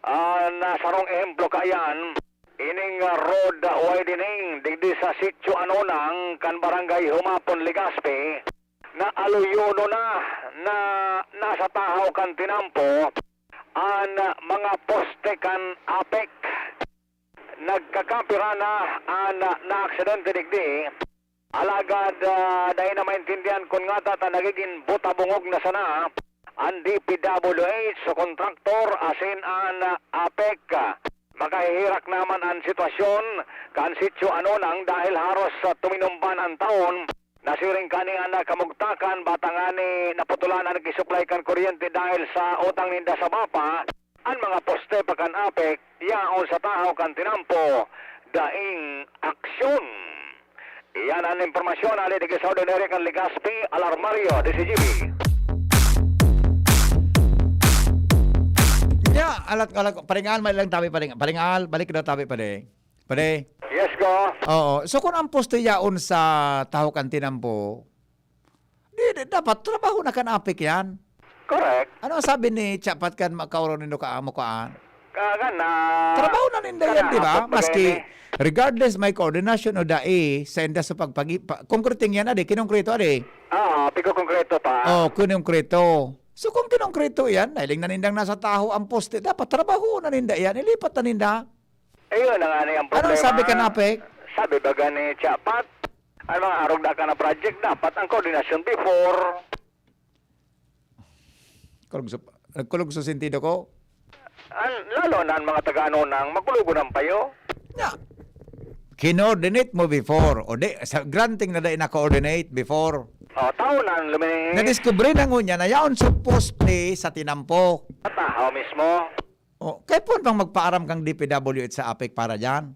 ah, na sarong ehemplo kaiyan, ining, ah, road widening digdi sa Sitio Anonang kan Barangay Humapon, Legazpi, na aluyono na, na nasa tahaw kan tinampo an mga poste kan APEC. Nagkakapira na an naaksidente digdi, alagad, ah, dai na maintindihan kun ngata ta nagigin buta-bungog na sana an D P W H o kontraktor asin an APEC. Makaheherak na man an sitwasyon kan Sitio Anonang dahil haros, ah, tuminumban an taon. Nasiring kani an kamugtakan, batangani naputulan an nagkisuklay kan kuryente dahil sa utang ninda sa BAPA, an mga poste pa kan APEC, yaon sa tahaw kan tinampo, daing aksyon. Iyan an impormasyon hali digdi sa Ordinary kan Legazpi, Alarmario, D C G B. Ya, alat, alat, paringal, may lang tabi, paring, paringal, balik daw tabi, pare. Pare. Yes, go. Oo. So, kung ang poste yaon sa tahaw kan tinampo, di, di, dapat trabaho na kan APEC yan. Correct. Ano ang sabi ni Chapat kan makauro nindo kaamo kaan? Kagan na... Trabaho na ninda yan, di ba? Kanahapot ba Maski, yan eh? Regardless may coordination o dai, sa inda sa pagpagi... Pa, concreting yan, adi. Kinongkreto, adi. Oo, pigkukongkreto pa. Oh, kinongkreto. So, kung kinongkreto yan, nailing na nindang nasa tahaw ang poste, dapat trabaho na ninda yan, ilipat na ninda. Ayun na nga ni ang problema. Anong sabi kan APEC? Sabi ba gani, Chapat, ang mga arog na ka na project, dapat ang koordinasyon before. Kulog sa, nagkulog sa sentido ko. An, lalo na ang mga taga-ano nang makulog ang payo. Nya, kinoordinate mo before. O di, sa granting na dai na-coordinate before. O, tao na ang lumilingi. Nadiskubre na ngunyan na yaon sa poste sa tinampo. Sa tahaw mismo. O, kay pon bang magpaaram kang D P W H sa APEC para dyan?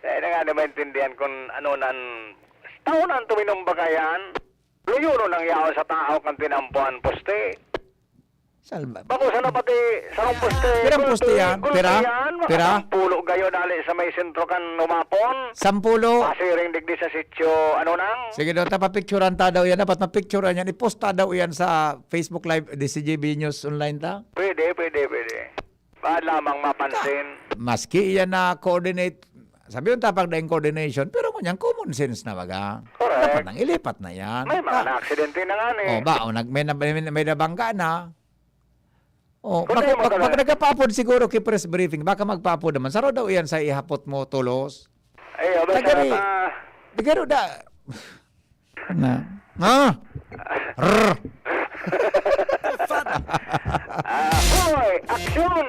Eh, na nga naman maintindihan kung ano nan... Tao na ang tuminumba kayan. Luyo nun ang yaon sa tahaw kan tinampo an poste. Salba. Bako sana pati sarong poste. Pirang poste yan? Pira? Pira? Sampulo gayo dali sa may sentro kan umapon. Sampulo. Pasiring digdi sa sitio, ano nang? Sige daw, tapapicturan ta daw yan. Dapat mapicturan yan. Iposta daw yan sa Facebook Live, D C G B News Online ta. Pwede, pwede, pwede. Baka lamang mapansin. Maski iyan na coordinate, sabi yung tapag na yung coordination, pero ngunyan common sense na baga. Correct. Dapat nang ilipat na yan. May mga Ah, na-aksidente na nga ni. Oh, ba, o nag, may, na- may, may nabangga na. Oh, Kung pag, tayo pag, magkala- pag nagkapaapod siguro ki press briefing, baka magpaapod naman. Saro daw yan sa ihapot mo, tulos. Ay, abay, Tagari, sa, ah, di garo da. Na. Ah! Rrr. ah, hoy, aksyon!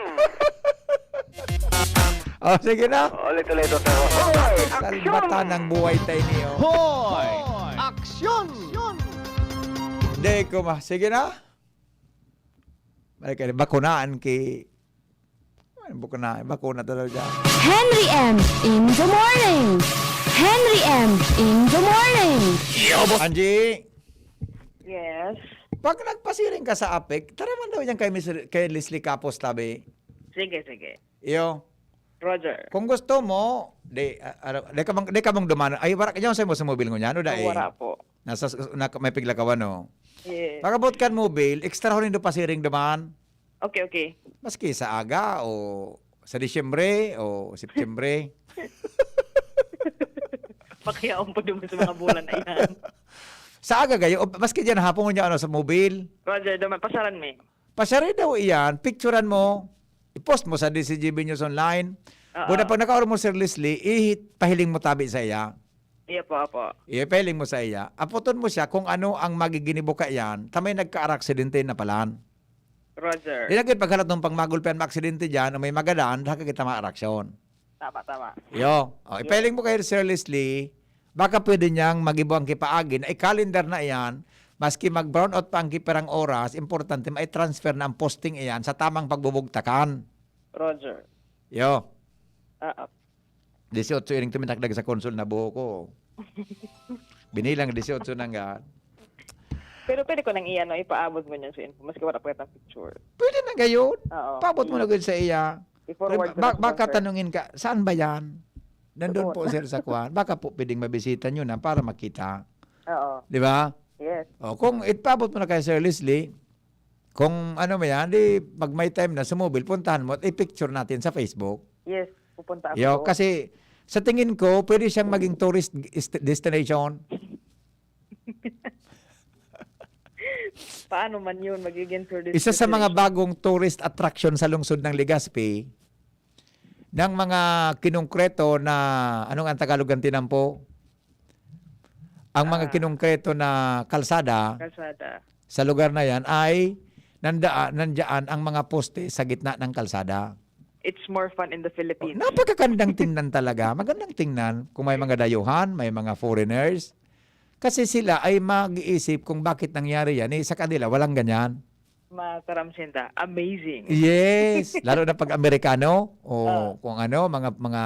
Oh, sige na. Ulit-ulit ito. Hoy, aksyon! Salbatan ng buhay tayo niyo. Hoy! Aksyon! Hindi ko ma... Sige na. Balik ka, bakunaan ki... Ano, bakuna, bakuna talaga. Henry M in the morning. Henry M in the morning. Angie, Yes. Pag nagpasiring ka sa APEC, tara man daw yan kay, Miss, kay Leslie Capos, tabi. Sige, sige. Iyo, Roger. Kung gusto mo, di, ah, ano, di ka mong, di ka mong duman. Ay, wala ka dyan sa mo sa mobile ngunyan, o dai? Wala po. Nasa, na, may piglakawan, no? Yes. Pagabot kan mobile, extra ho nindo pasiring duman. Okay, okay. Maski sa aga o sa Disyembre o Setyembre. Pakiyaon po naman sa mga bulan na yan. Sa aga gayo, o maski dyan hapon niya ano, sa mobile. Roger, duman, pasaran mi. Pasyari daw iyan, picturean mo, i-post mo sa D C G B News Online. Oo. Buda pag nakaor mo, Sir Leslie, ihit, pahiling mo tabi sa iya. Iya po, apo. Ipahiling mo sa iya. Apoton mo siya kung ano ang magiginibo ka iyan, tamay nagka-aksidente na palan. Roger. Di na kayo paghalat ng pangmagulpian maaksidente dyan o may magadan, haka kita maaraksyon. Tama, tama. Yo, oh, ipahiling mo kay Sir Leslie, baka pwede niyang magibo ang kipaagi na i-calendar na iyan, maski mag-brownout pa ang kiperang oras, importante mai-transfer na ang posting iyan sa tamang pagbubugtakan. Roger. Yo, Ah, ah. Dieciocho iring tumitakdag sa konsol na buho ko. Binilang dieciocho na nga. Pero pwede ko nang iyan, no, ipaabot mo niyan sa info, maski wala pa kitang picture. Pwede na gayon. Oo. Paabot mo na gayon sa iya. I-forward ko Ba- na sa baka sir. Tanungin ka, saan ba yan? Nandun po, Doon. Sir, sa kwan. Baka po pwedeng mabisita nyo na para makita. Oo. Di ba? Yes. O, kung ipaabot mo na kay Sir Leslie, kung ano mo yan, di pag may time na sumubil, puntahan mo at i-picture natin sa Facebook. Yes. Pupunta ako Yo, doon. Kasi sa tingin ko, pwede siyang maging tourist ist- destination. Paano man yun? Magiging tourist Isa sa mga destination. Bagong tourist attraction sa lungsod ng Legazpi, ng mga kinongkreto na, anong ang Tagalog ng tinampo? Ang mga Ah. Kinongkreto na kalsada Kalsada. Sa lugar na yan ay nanda, nandiyan ang mga poste sa gitna ng kalsada. It's more fun in the Philippines. Napakagandang tingnan talaga. Magandang tingnan kung may mga dayuhan, may mga foreigners. Kasi sila ay mag-iisip kung bakit nangyari yan. Eh, sa kanila, walang ganyan. Mataram sinda. Amazing. Yes. Lalo na pag Amerikano o Ah. kung ano, mga mga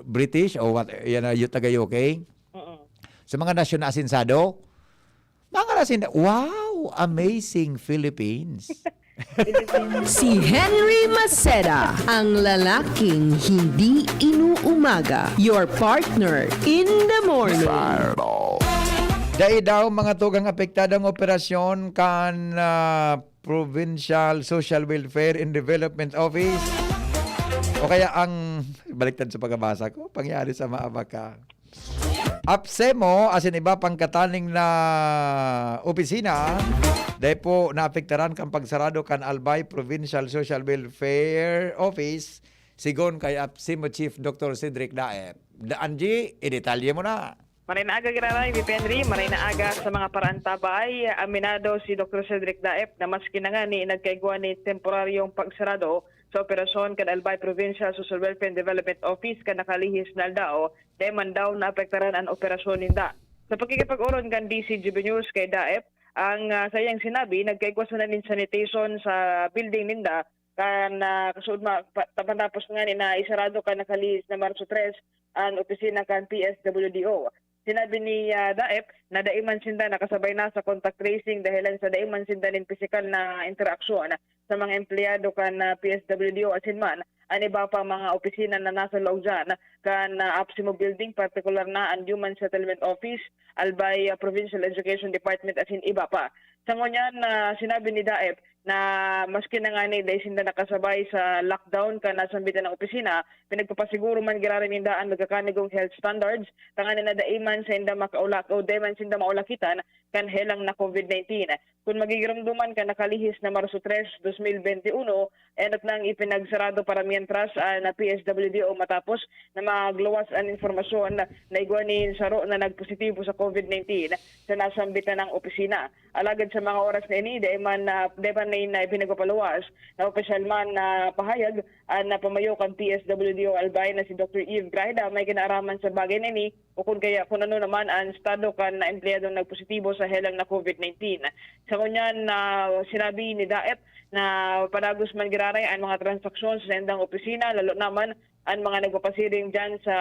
British o what, yan na, yung taga U K. Mm-mm. So, mga nasyon na asinsado, mga nasyon na, wow, amazing Philippines. Si Henry Maceda, ang lalaking hindi inuumaga. Your partner in the morning. Dai daw mga tugang apektado ang operasyon kan ah, Provincial Social Welfare and Development Office. O kaya ang, baliktad sa pagkabasa ko, pangyari sa Maabaca. APSEMO, asin iba pang kataning na opisina, dai po naapektaran kan pagsarado kan Albay Provincial Social Welfare Office, sigon kay APSEMO Chief Doctor Cedric Daep. Da Angie, idetalye mo na. Maray na aga, Giraray, V P Henry. Maray na aga sa mga paraantabay. Aminado si Doctor Cedric Daep na maski na nga ni nagkaigwa ni temporaryong pagsarado sa operasyon kan Albay Provincial Social Welfare and Development Office kan nakalihis na aldaw, dai man daw naapektaran an operasyon ninda. Sa pakikipag-oron kan D C G B News kay Daep, ang ah, sa iyang sinabi, nagkaigwa sana nin sanitation sa building ninda kan ah, kasuod ma, pa, tapos nga ni na isarado kan nakalihis na Marso tres an opisina kan P S W D O. Sinabi ni, ah, Daep na dai man sinda nakasabay na sa contact tracing dahilan sa dai man sinda nin pisikal na interaksyon sa mga empleyado kan, ah, P S W D O asin man an iba pang mga opisina na nasa laog diyan kan, ah, APSEMO Building, partikular na an Human Settlement Office, Albay, ah, Provincial Education Department asin iba pa. Sa ngunyan, ah, sinabi ni Daep na maski na ngani dai sinda nakasabay sa lockdown kan nasambitan na opisina, pinagpapasiguro man giraray ninda an nagkakanigong health standards, tanganing na dai man sinda makaulak o dai man sinda maulakitan kan helang na COVID nineteen. Kun magigiromdoman kan nakalihis na Marso tres, dos mil bente uno, enot nang ipinagsarado para mientras an P S W D O matapos na magluwas an impormasyon na igwa nin saro na nagpositibo sa COVID nineteen sa nasambitan na opisina. Alagad sa mga oras na ini, dai man, ah, dai man na, na ipinagpapaluwas na opisyal man na pahayag an, ah, pamayo kan P S W D O Albay na si Doktor Eve Grajeda may kinaaraman sa bagay na ini o kun kaya kun ano naman an estado kan na empleyadong nagpositibo sa helang na COVID nineteen. Sa ngunyan, na sinabi ni Daep na padagos man giraray an mga transaksyon sa saindang opisina, lalo naman an mga nagpapasiring diyan sa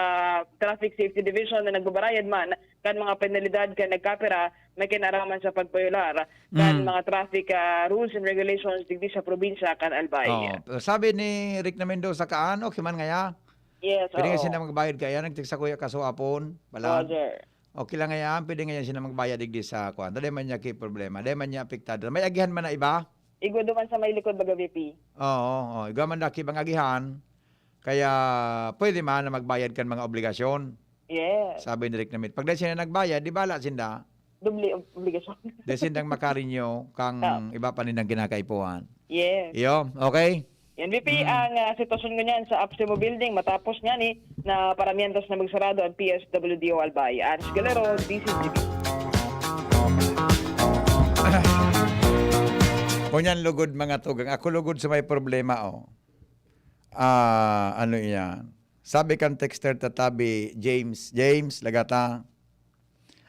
Traffic Safety Division na nagbabarayad man kan mga penalidad kan nagkapira may kinaraman sa pagpayolar kan Mm. mga traffic, ah, rules and regulations digdi sa probinsya kan Albay. Oo. Pero sabi ni Rick na Mendoza kaan, okay man ngaya. Yes, Pwede nga oo. sila magbayad kaya, nagtigsa kuya kaso apon, pala. Roger. Okay lang ngaya, pwede ngaya sila magbayad digdi sa kuwan. Dali man niya ki problema, dali man niya apektado. May agihan man na iba? Igwa duman sa may likod, baga, V P. Oo, oo. Igwa man daki bang agihan. Kaya pwede man na magbayad kan mga obligasyon. Yes. Sabi ni Rick Namit. Pag dahil sila nagbayad, di bala sinda. Doble ob-, obligasyon. Dahil sindang makarinyo kang Ah. iba pa nilang kinakaipuhan. Yes. Iyo, okay? Yan, V P, Mm. ang, ah, sitwasyon ko niyan sa APSEMO Building, matapos niyan eh, na paramihan tas na magsarado ang P S W D O Albay. Hans Galero, D C G B. Ngunyan lugod, mga tugang. Ako lugod sa may problema, oh. Ah, ano iyan? Sabi kan texter tatabi, James, James, lagata.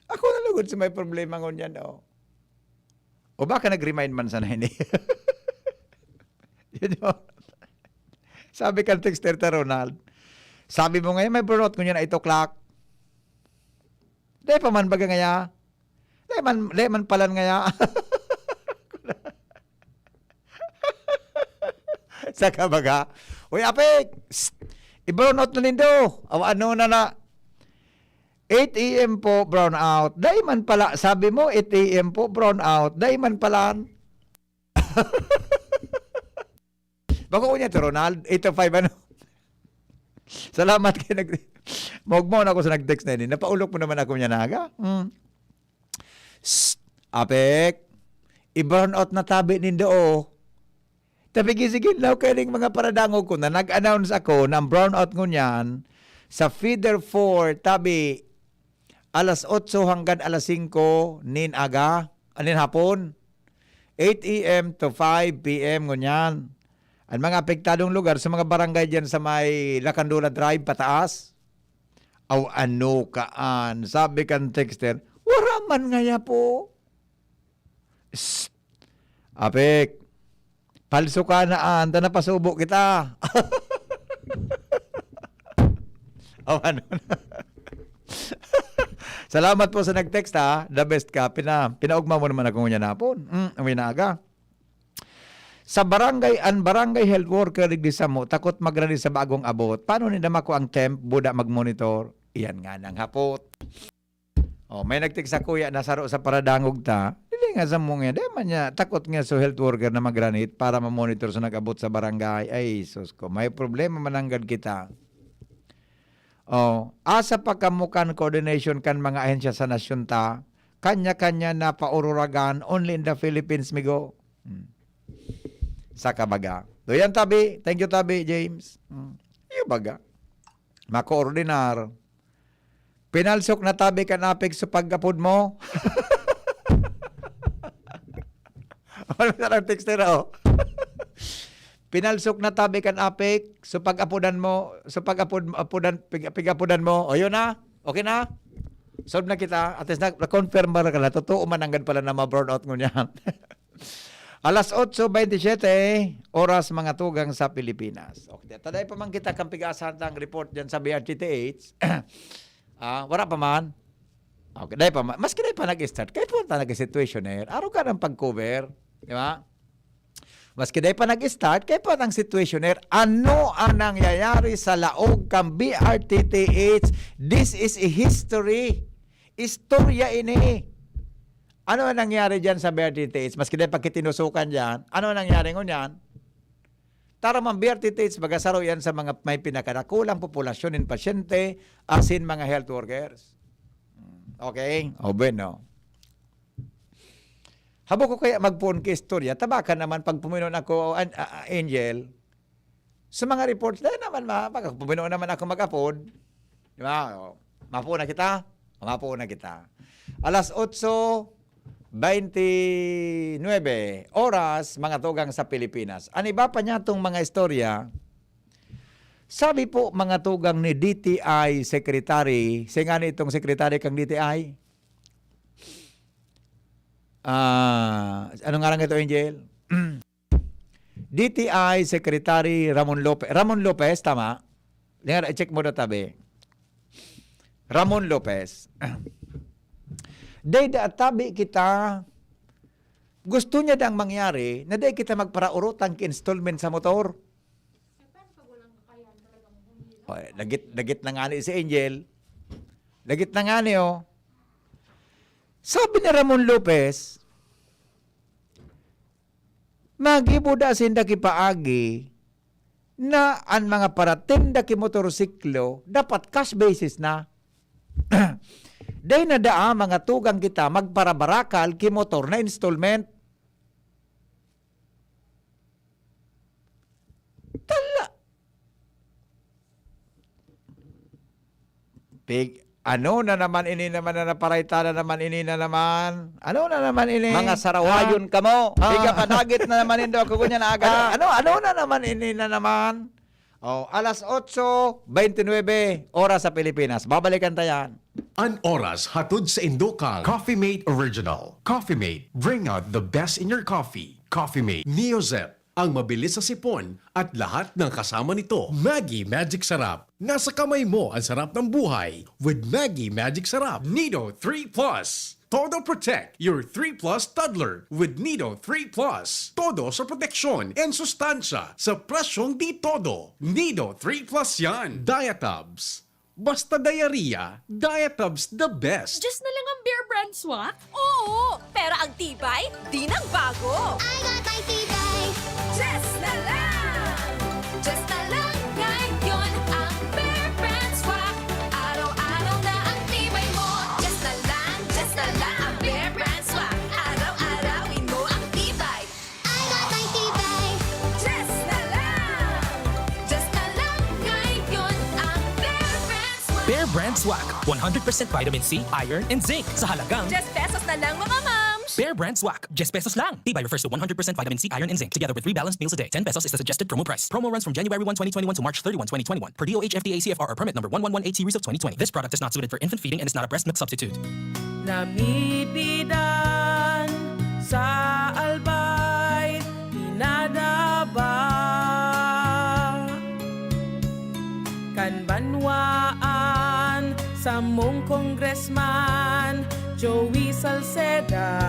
Ako na lugod sa may problema ngunyan, oh. O baka nag-remind man sana ini. Yun yun. Sabi kan texter ta, Ronald, sabi mo ngayon may burnout ngunyan na eight o'clock. Dai pa man baga ngaya. Dai man, dai man palan ngaya. Saka baga, "Uy, Apik! Psst! I-brown out na nindo! Aw, ano na na? Eight A M po, brown out." Dai man pala, sabi mo, eight A M po, brown out. Dai man palan. Bako ko niya to, Ronald, eight to five, ano? Salamat kay nag-, maugmaw na ako sa nag-text na ini. Napaulok mo naman ako niya, naga. Hmm. Psst, Apek, i-brown out na tabi nindo, oh. Tabi, sige, law, kaya ning mga paradangog ko na nag-announce ako na ang brown out ngunyan sa feeder four, tabi, alas otso hanggang alas singko nin aga, ah, nin hapon. Eight A M to five P M ngunyan. Ang mga apektadong lugar sa mga barangay diyan sa may Lacandola Drive pataas. Aw, ano kaan? Sabi kan texter, "Wara man ngaya po." Psst! Apek, palso ka na, ah, anta napasubo kita. Aw, ano na? Salamat po sa nag-text, ha. The best ka. Pina-, pinaugma mo naman ako ngunyan hapon. Mm, uwi na aga. Sa barangay, an barangay health worker digdi samo, takot magrani sa bagong abot. Paano ninda mako ang temp, buda mag-monitor? Iyan nga nang hapot. Oh, may nagtig sa kuya na saro sa paradangog ta. Dili nga sa mo nga, di man niya, takot nga sa health worker na magranit para ma-monitor sa nag-abot sa barangay. Ay, sus ko, may problema mananggad kita. Oh, asa pa kamo kan coordination kan mga ahensya sa nasyon ta? Kanya-kanya na paururagan, only in the Philippines, migo. Hmm. Sa kabaga. Doyan, tabi. Thank you, tabi, James. Hmm. Iyo baga. Makoordinar. Pinalsok na tabi kan Apek sa pag-apod mo. Ano sa lang texter, oh? Pinalsok na tabi kan Apek sa pag-apodan mo, sa pag-apod, apodan, pig-, pig-apodan mo. O, yun na. Okay na? Solve na kita. At least na, na-confirm ba ka na? Totoo man, nanggad pala na ma-brownout ngunyan. Alas otso bentisiete, oras mga tugang sa Pilipinas. Okay, taday pa man kita kan pig-aasahan tang report dyan sa B R T T H. Ah, wala pa man. Okay, dai pa ma-, maski dai pa nag-start, kaipuhan ta nag-situationer. Araw ka ng pag-cover, di ba? Maski dai pa nag-start, kaipuhan ang situationer. Ano ang nangyayari sa laog kan B R T T H? This is a history. Istorya ini. Ano ang nangyari diyan sa B R T T H? Maski dai pa kitinusukan diyan, ano ang nangyari ngunyan? Tara man, B R T T H, baga saro yan sa mga may pinakadakulang populasyon nin pasyente, asin mga health workers. Okay? O, bueno. Habo ko kaya magpoon ki istorya. Tabakan naman pag puminon ako, an-, a-, a-, Angel. Sa mga reports, dahil naman, ma-, pag puminon naman ako mag-apod. Di ba? O, mapoon na kita? O, mapoon na kita. Alas otso baynte oras, mga tugang sa Pilipinas. An iba pa niya itong mga istorya, sabi po, mga tugang, ni D T I Secretary, singani itong Secretary kang D T I? Ah, ano ngaran ito, Angel? D T I Secretary Ramon Lopez. Ramon Lopez, tama? Nga, i-check mo daw tabi. Ramon Lopez. Dai da tabi kita. Gusto niya dang mangyari na dai kita magparaorot ang installment sa motor. O, lagit, lagit na nga ni si Angel. Lagit na nga ni, oh. Sabi ni Ramon Lopez, magibo da sinda ki paagi na an mga paratinda ki motorsiklo dapat cash basis na. Dai na daa, mga tugang, kita magparabarakal ki motor na installment. Tala. Pig, ano na naman ini naman na naparayta na naman ini na naman? Ano na naman ini? Mga sarawayon kamo. Ah. Piga panagit na naman nindo ako ngunyan na aga. Ano, ano, ano na naman ini na naman? Oh, alas otso baynte nuebe, oras sa Pilipinas. Babalikan ta yan. An oras hatod saindo kan Coffee Mate Original. Coffee Mate, bring out the best in your coffee. Coffee Mate, Neozep, ang mabilis sa sipon at lahat ng kasama nito. Maggi Magic Sarap. Nasa kamay mo ang sarap ng buhay with Maggi Magic Sarap. Nido three plus. Todo Protect your three plus toddler with Nido three plus. Todo sa proteksyon and sustansya sa presyong di todo. Nido three plus yan. Diatabs. Basta diarrhea, Diatabs the best. Just na lang ang Bear Brand Swak? Oo, pero ang tibay, di nagbago. I got my tibay. Just na lang! Just na lang ngayon ang Bear Brand Swak. Araw-araw na ang tibay mo. Just na lang, just na lang ang Bear Brand Swak. Araw-arawin mo ang tibay. I got my tibay. Just na lang! Just na lang ngayon ang Bear Brand Swak. Bear Brand Swak, one hundred percent vitamin C, iron, and zinc sa halagang Diyes pesos na lang, mga mams! Bear Brand Swak, diyes pesos lang. Tibay refers to one hundred percent vitamin C, iron, and zinc, together with three balanced meals a day. Ten pesos is the suggested promo price. Promo runs from January one, twenty twenty-one to March thirty-one, twenty twenty-one, per D O H F D A C F R or permit number one one one eight series of twenty twenty. This product is not suited for infant feeding and is not a breast milk substitute. Namipidan sa Albay, pinadaba kan banwaan, samong Congressman Joey Salceda.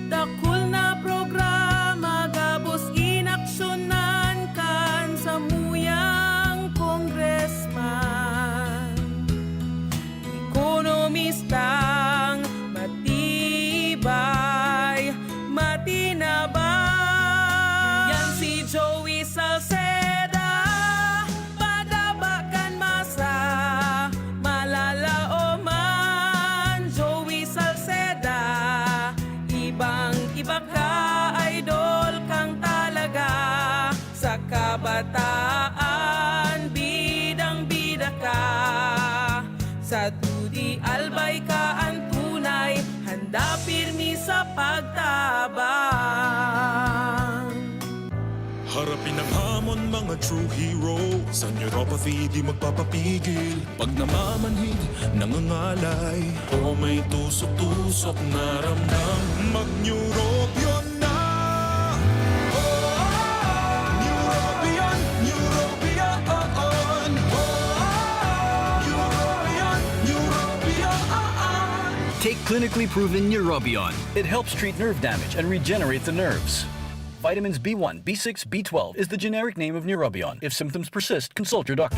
Dakul na programa gabos inaksyonan kan samuyang Congressman. Ekonomistang matibay, matinabang. Yan si Joey Salceda, padaba kan masa, malalaoman. Joey Salceda, ibang-iba ka, idol kang talaga. Sa kabataan, bidang-bida ka. Sa dudi, Albay ka an tunay, handa pirmi sa pagtabang. Harapin ang hamon, mga true hero. Sa neuropathy, di magpapapigil. Pag namamanhid, nangangalay. O may tusok-tusok na ramdam. Mag-Neurobion na! Neurobion, Neurobion, oo. Neurobion, Clinically proven Neurobion. It helps treat nerve damage and regenerate the nerves. Vitamins B one, B six, B twelve is the generic name of Neurobion. If symptoms persist, consult your doctor.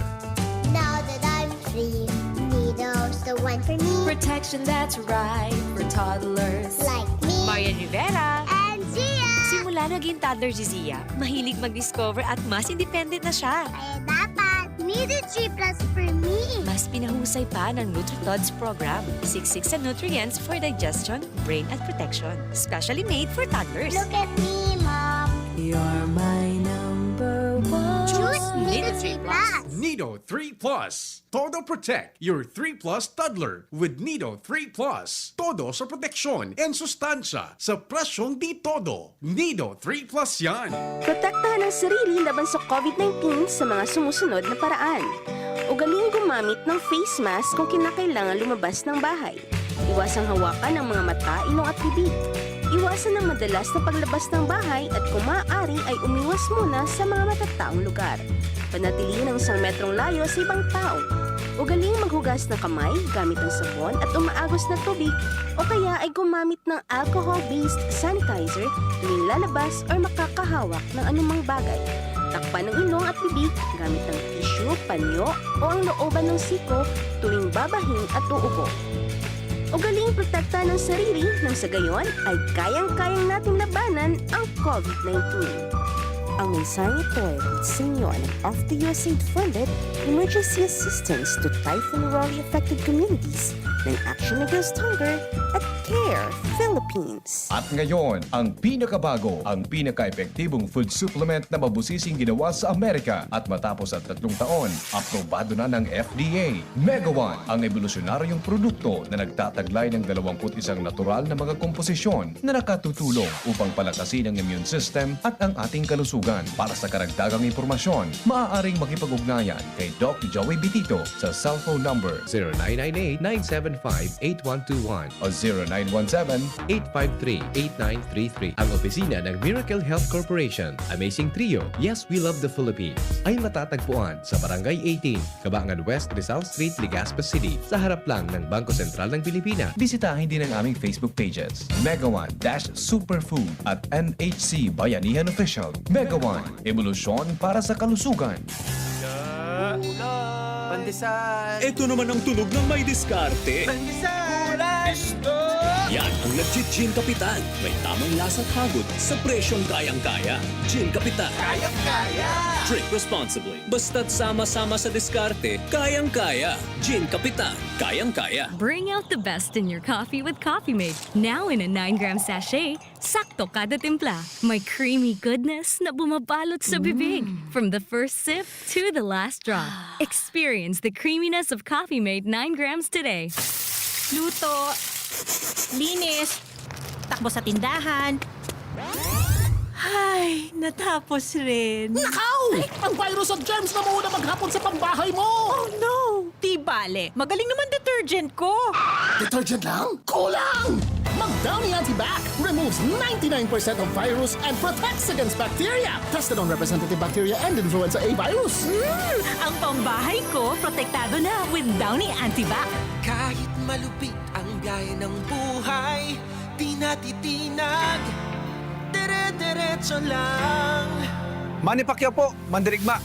Now that I'm free, Nido's the one for me. Protection that's right for toddlers. Like me Marian Rivera. And Gia. Simula naging toddler si Zia, mahilig mag-discover at mas independent na siya. Kaya dapat Nido three plus for me. Mas pinahusay pa ng NutriTods program. Siksik sa nutrients for digestion, brain at protection. Specially made for toddlers. Look at me, Mom. You're my number one. Choose Nido three plus. Nido three plus. Todo Protect your three plus toddler with Nido three plus. Todo sa proteksyon and sustansya sa presyong di todo. Nido three plus yan. Protektahan ang sarili laban sa COVID nineteen sa mga sumusunod na paraan. Ugaling gumamit ng face mask kung kinakailangan lumabas ng bahay. Iwasang hawakan ang mga mata, ilong at bibig. Iwasan ang madalas na paglabas ng bahay at kung maaari ay umiwas muna sa mga matataong lugar. Panatilihin ang isang metrong layo sa ibang tao. Ugaling maghugas ng kamay gamit ang sabon at umaagos na tubig o kaya ay gumamit ng alcohol-based sanitizer tuwing lalabas or makakahawak ng anumang bagay. Takpan ang ilong at bibig gamit ang tissue, panyo o ang looban ng siko tuwing babahing at uubo. Ugaling protektahan ang sarili nang sa gayon ay kayang-kayang natin labanan ang COVID nineteen. Ang mensaheng ito ay hatid sa inyo ng F D U S aid-funded Emergency Assistance to Typhoon Raleigh Affected Communities ng Action Against Hunger at CARE Philippines. At ngayon, ang pinakabago, ang pinaka-epektibong food supplement na mabusising ginawa sa Amerika at matapos ang tatlong taon, aprobado na ng F D A. Megawan, ang ebolusyonaryong produkto na nagtataglay ng dalawampu't isang natural na mga komposisyon na nakatutulong upang palakasin ang immune system at ang ating kalusugan. Para sa karagdagang impormasyon, maaaring makipag-ugnayan kay Doc Joey Bitito sa cellphone number zero nine nine eight, nine seven five, eight one two one o zero nine one seven eight five three, eight nine three three. Ang opisina ng Miracle Health Corporation, Amazing Trio, Yes, We Love the Philippines, ay matatagpuan sa Barangay eighteen, Kabangan West, Rizal Street, Legazpi City, sa harap lang ng Bangko Sentral ng Pilipinas. Bisitahin din ang aming Facebook pages, Megawan dash Superfood at M H C Bayanihan Official. Megawan, ebolusyon para sa kalusugan. Pandesal! Ito naman ang tunog ng may diskarte. Pandesal! Yan ang nagji-Gin Kapitan. May tamang lasa at hagod sa presyong kayang-kaya. Gin Kapitan. Kayang-kaya! Drink responsibly. Basta't sama-sama sa diskarte, kayang-kaya. Gin Kapitan. Kayang-kaya. Bring out the best in your coffee with Coffee Mate. Now in a nine gram sachet, sakto kada timpla. May creamy goodness na bumabalot sa bibig. From the first sip to the last drop. Experience the creaminess of Coffee Mate nine grams today. Luto, linis, takbo sa tindahan. Ay, natapos rin. Nakaw! Ang virus at germs na muna maghapon sa pambahay mo! Oh no! Di bale, magaling naman detergent ko. Detergent lang? Kulang! Mag Downy Antibac removes ninety-nine percent of virus and protects against bacteria. Tested on representative bacteria and influenza A virus. Mm, ang pambahay ko, protektado na with Downy Antibac. Kahit malupit ang biyahe ng buhay, di natitinag. Dire-diretso lang. Manny Pacquiao po, mandirigma.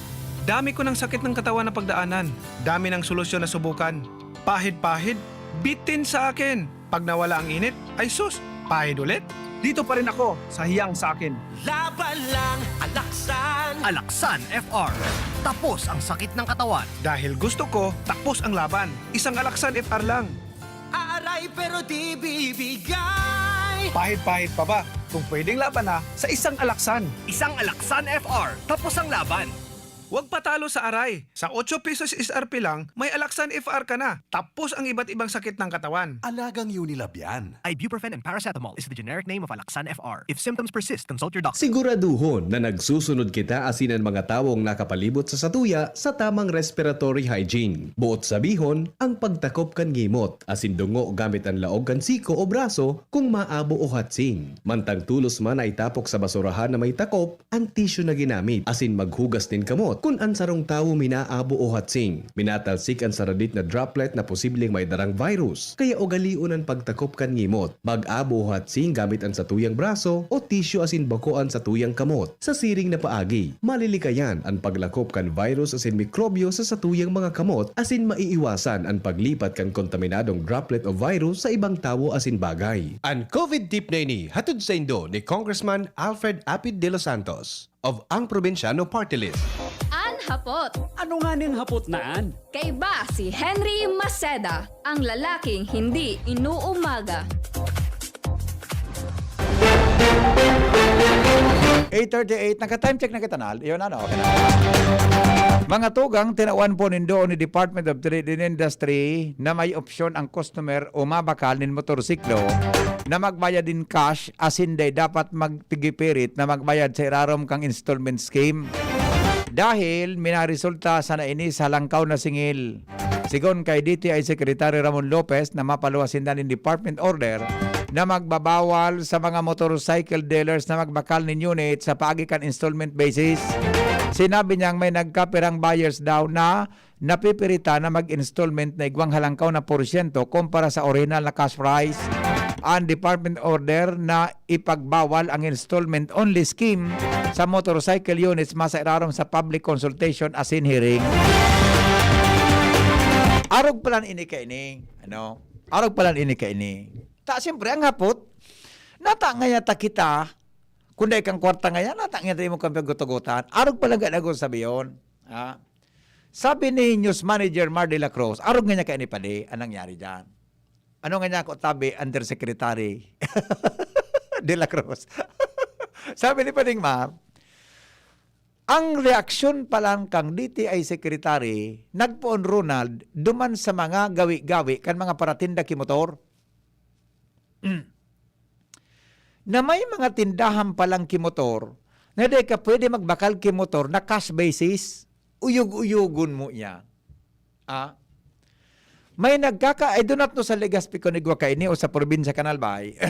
Dami ko ng sakit ng katawan na pagdaanan. Dami ng solusyon na subukan. Pahid-pahid, bitin sa akin. Pag nawala ang init, ay sus, pahid ulit. Dito pa rin ako sa hiyang sa akin. Laban lang, Alaksan! Alaksan F R. Tapos ang sakit ng katawan. Dahil gusto ko, tapos ang laban. Isang Alaksan F R lang. Aaray pero di bibigay! Pahid-pahid pa ba? Kung pwedeng laban na sa isang Alaksan. Isang Alaksan F R. Tapos ang laban. Huwag patalo sa aray. Sa otso pesos S R P lang, may Alaksan F R ka na. Tapos ang iba't ibang sakit ng katawan. Alagang Unilab yan. Ibuprofen and paracetamol is the generic name of Alaksan F R. If symptoms persist, consult your doctor. Siguraduhon na nagsusunod kita asin an mga tawong nakapalibot sa satuya sa tamang respiratory hygiene. Buot sabihon, ang pagtakop kan ngimot asin dungo gamit an laog kan siko o braso kung maabo o hatsing. Mantang tulos man na itapok sa basurahan na may takop an tisyu na ginamit asin maghugas nin kamot Kun an sarong tawo minaabo o hatsing, minatalsik an saradit na droplet na posibleng may darang virus. Kaya ugalion an pagtakop kan ngimot. Mag-abo o hatsing gamit an satuyang braso o tisyu asin bako an satuyang kamot. Sa siring na paagi, malilikayan an paglakop kan virus asin mikrobyo sa satuyang mga kamot asin maiiwasan an paglipat kan kontaminadong droplet o virus sa ibang tawo asin bagay. An COVID tip na ini hatod saindo ni Congressman Alfred Apid de los Santos of Ang Probinsyano Party List. An hapot. Ano nganing hapot na an? Kaiba si Henry Maceda, ang lalaking hindi inuumaga. Eight thirty-eight, naka-time check na kita, Nal. Yun, ano, okay na. Mga tugang, tinawan po nindo ni Department of Trade and Industry na may opsyon ang customer o mabakal nin motorsiklo na magbayad in cash asin dai dapat magpigipirit na magbayad sa irarom kang installment scheme. Dahil minaresulta sana ini sa halangkaw na singil. Sigon kay D T I Secretary Ramon Lopez na mapaluwas sinda nin department order na magbabawal sa mga motorcycle dealers na magbakal nin unit sa paagi kan installment basis. Sinabi niyang may nagkapirang buyers daw na napipirita na mag-installment na igwang halangkaw na porsyento kumpara sa orihinal na cash price. Ang department order na ipagbawal ang installment-only scheme sa motorcycle units masairarom sa public consultation asin hearing. Arog palan ini kaini, ano? Arog palan ini kaini. Ta, siyempre, ang hapot, nata ngaya ta kita, kung dai kang kwarta ngaya, nata ngaya ta imo kang paggutugutan. Arog palan gani ako sabiyon. Ha? Sabi ni News Manager Mar de la Cruz, arog ngaya kaini padi, ang nangyari diyan. Ano nga niya ako tabi, Undersecretary de la Cruz? Sabi ni Pading Mar, ang reaksyon pa lang kang D T I Secretary, nagpoon Ronald, duman sa mga gawi-gawi kan mga paratinda ki motor. Na may mga tindahan pa lang ki motor, na dai ka pwede magbakal ki motor na cash basis, uyog-uyogon mo iyan. Ah? May nagkaka-, I do not know sa Legazpi kung igwa kaini o sa probinsya kan Albay.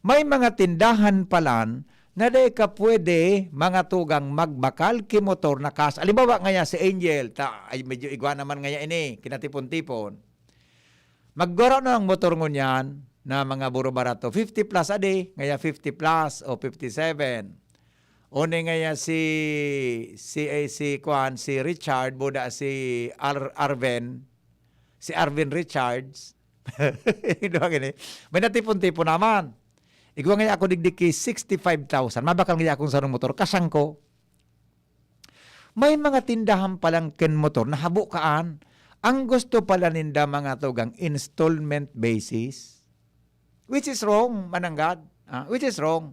May mga tindahan palan na dai ka pwede, mga tugang, magbakal ki motor na cash. Halimbawa ngaya si Angel, ta, ay medyo igwa naman ngaya ini, kinatipon-tipon. Maggoro na ang motor ngunyan na mga buro barato. Fifty plus a day, ngaya fifty plus o fifty-seven. Uni ngaya si, si, eh, si, kuan, si Richard, buda si Ar-, Arven, si Arvin Richards. Duha gini. May natipon-tipon naman. Igwa ngaya ako digdi ki sixty-five thousand. Mabakal ngaya akong sarong motor. Kasang ko. May mga tindahan palang ken motor na habo kaan. Ang gusto pala ninda, mga tugang, installment basis. Which is wrong, mananggad. Ah, which is wrong.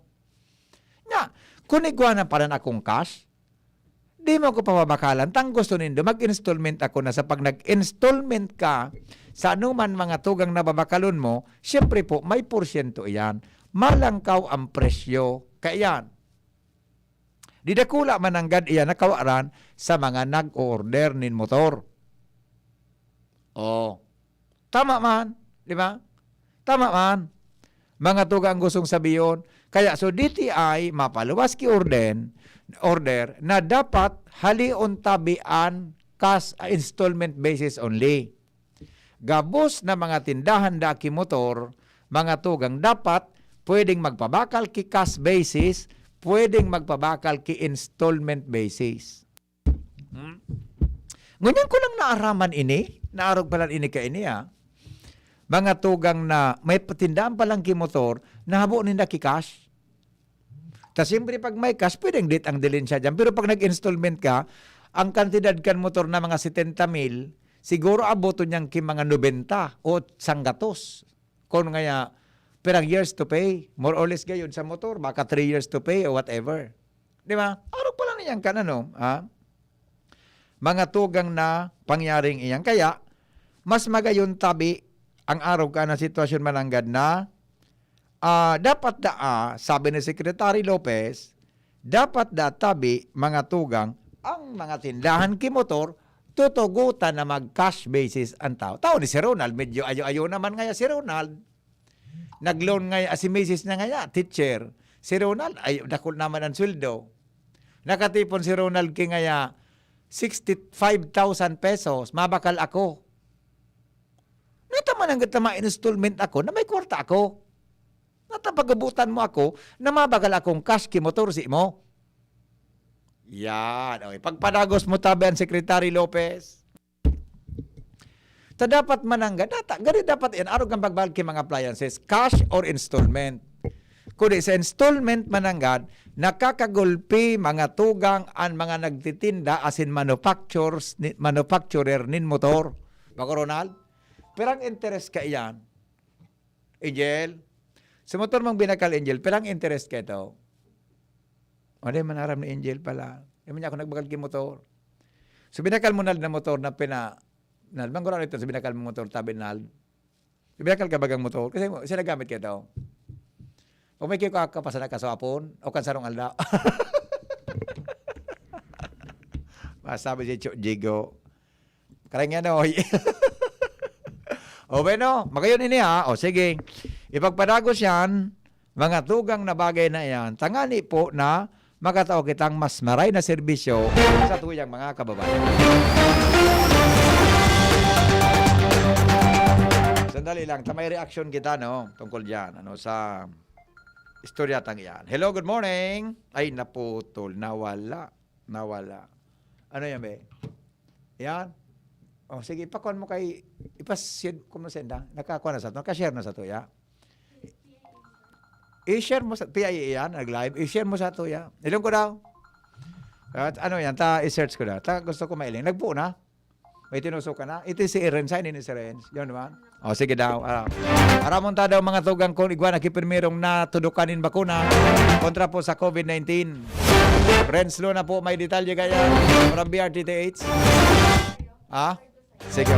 Nya, kung igwa na pala na akong cash, di mo ako papabakalan. Tang gusto nindo, mag-installment ako na sa pag nag-installment ka sa anuman mga tugang na babakalon mo, siyempre po, may porsyento iyan. Malangkaw ang presyo. Kaya yan, di dakula mananggad iyan nakawaran sa mga nag-o-order nin motor. Oh. Tama man, di ba? Tama man. Mga tugang gustong sabiyon. Kaya so D T I mapaluwas ki orden, order na dapat halion tabi an kas-, installment basis only. Gabos na mga tindahan da ki motor, mga tugang dapat pwedeng magpabakal ki cash basis, pwedeng magpabakal ki installment basis. Hmm? Ngunyan ko lang naaraman ini, naarog palan ini kaini, ah. Mga tugang na may patindahan palang ki motor, nahabo ninda ki cash. Ta siyempre, pag may cash, pwedeng dit ang dilin siya dyan. Pero pag nag-installment ka, ang kantidad kan motor na mga setenta mil, siguro aboton niyang ki mga nobenta o sanggatos. Kung ngaya, pirang years to pay, more or less gayon sa motor, baka three years to pay o whatever. Di ba? Arog pa lang niyan kan ano, ha? Mga tugang na pangyaring iyan. Kaya, mas magayon tabi ang arog ka na sitwasyon mananggad na, ah, dapat da, ah, sabi ni Secretary Lopez, dapat da tabi, mga tugang, ang mga tindahan ki motor, tutugutan na mag-cash basis ang tao. Tao ni si Ronald, medyo ayo-ayo naman ngaya si Ronald. Nag-loan ngaya, si misis niya ngaya, teacher. Si Ronald, ay, dakul naman ang sweldo. Nakatipon si Ronald ki ngaya, sixty-five thousand pesos, mabakal ako. Nata man ang gata ma-installment ako na may kwarta ako. Nata pagabutan mo ako na mabakal akong cash ki motor si mo. Yan. Okay. Pagpadagos mo tabi ang Secretary Lopez. Ta dapat mananggad, data, gani dapat yan, arog ang pagbakal ki mga appliances, cash or installment. Kundi sa installment mananggad, nakakagulpi mga tugang an mga nagtitinda asin manufacturers ni, manufacturer nin motor. Bako, Ronald? Pirang interest ka iyan, Angel? Sa motor mong binakal, Angel, pirang interest ka ito? O, di man aram ni Angel pala. Di man niya ako nagbakal ki motor. So, binakal mo, Nald, na motor na pina-, Nald, manggurano ito sa binakal mong motor, tabi, Nald. Binakal ka bagang motor? Kasi mo, siya nagamit ka ito. Pag may kiyo ka, ka pa sana kaswapon, o kan sarong aldaw. Masabi si Cho Jigo, karang yan, oy. O, bueno, magayon ini, ha? O, sige. Ipagpadagos yan, mga tugang na bagay na iyan, tangani po na makatao kitang mas maray na serbisyo sa tuyang mga kababayan. Sandali lang, ta may reaction kita, no? Tungkol diyan, ano, sa istorya tang iyan. Hello, good morning. Ay, naputol, nawala, nawala. Ano yan, be? Yan. O, sige, ipakuan mo kay, ipas-send ko mo senda. Nakakuha na sa to, naka-share na sa to, ya. I-share mo sa, P I A yan, nag-live. I-share mo sa to, ya. Ilong ko daw. At ano yan, ta, i-search ko na. Ta, gusto ko mailing. Nagbuo na. May tinusukan na. Ito si Renz. Ay, hindi si Renz. Yun naman. O, sige daw. Ah. Aramon ta daw, mga tugang, kung igwa na ki primerong natudukan nin bakuna kontra po sa COVID nineteen. Renz Luna po, may detalye kaya from B R T T H. Ah? Sige.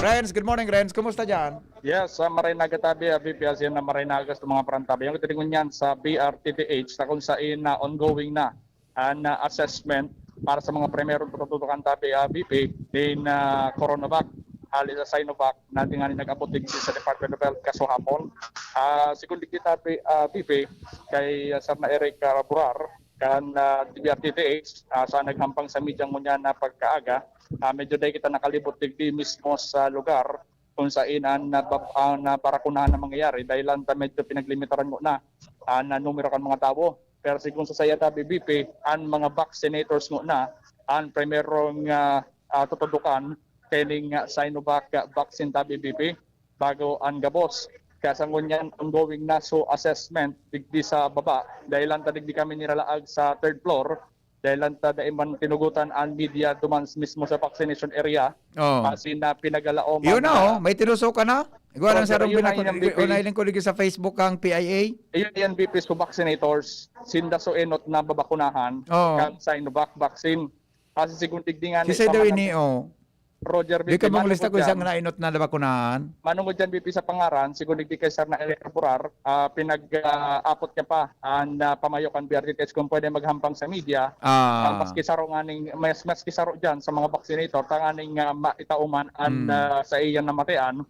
Renz, good morning, Renz. Kumusta dyan? Yes, ah, maray na gatabi, ah, V P, asin na maray na agas sa mga parantabi. Ang tiringon niyan sa B R T T H, sa kung sain na ongoing na an, ah, assessment para sa mga primerong tututukan tabi, ah, V P, din, ah, Coronavac, hali sa Sinovac, na tingani nag-abot digdi sa Department of Health kasuhapon. Ah, sigon digdi tabi, ah, V P, kay, ah, Sir na Eric, ah, Burar, kan, ah, B R T T H, ah, sa naghampang sa media ngunyan na pagkaaga, ah, medyo dai kita nakalibot digdi mismo sa lugar kung sain an nabab-, an nabarakunahan na mangyayari, dahil lang ta medyo pinaglimitaran nguna an, ah, numero kan mga tawo. Pero sigon sa saya tabi, V P, an mga vaccinators nguna, an primerong, ah, ah, tutudukan, kaining, ah, Sinovac, ah, vaccine tabi, V P, bago an gabos. Kaya sa ngunyan, ongoing na so assessment digdi sa baba. Dahil lang ta digdi kami niralaag sa third floor, dahil lang ta dai man tinugutan an media duman mismo sa vaccination area. Oh. Asin na pinagalaoman Yun na, na oh. May tinusukan na. Igwa lang Roger, sarong yun na binako-, yan, V P. O, nailing ko lagi sa Facebook ang P I A. Ayun yan, V P, so vaccinators, sinda so enot na babakunahan Oo. kan Sinovac vaccine. Kasi sigun digdi nga Si ni sa Sedo mga ini, oh. Roger, Di ka V P, mangulista manungod kung isang dyan. nainot na nabakunahan. Manungod dyan, V P, sa pangaran, sigun digdi kay Sir na Eric Burar, ah, pinag, ah, apot niya pa ang, ah, pamayo kan B R T T H kung pwede maghampang sa media. Ah. Ah, maski saro nganing, mas, maski saro dyan sa mga vaccinator, tanganing, ah, maitao man ang, Mm. ah, sa iyang namatian,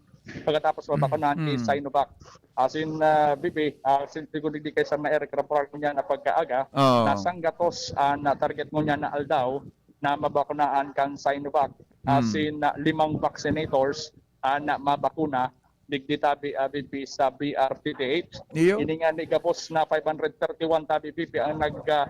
pagkatapos mabakunahan Mm. is Sinovac. As in, ah, V P, ah, sin-, sigun digdi kay Sir na Eric Burar niya na pagkaaga, Oo. na sanggatos, ah, na target mo niya na aldaw, na mabakunaan kan Sinovac. As Hmm. in, na limang vaccinators, ah, na mabakuna, digdi tabi, ah, V P sa B R T T H. Iyo. Ini nga ni gabos na five hundred thirty-one tabi V P ang nag, ah,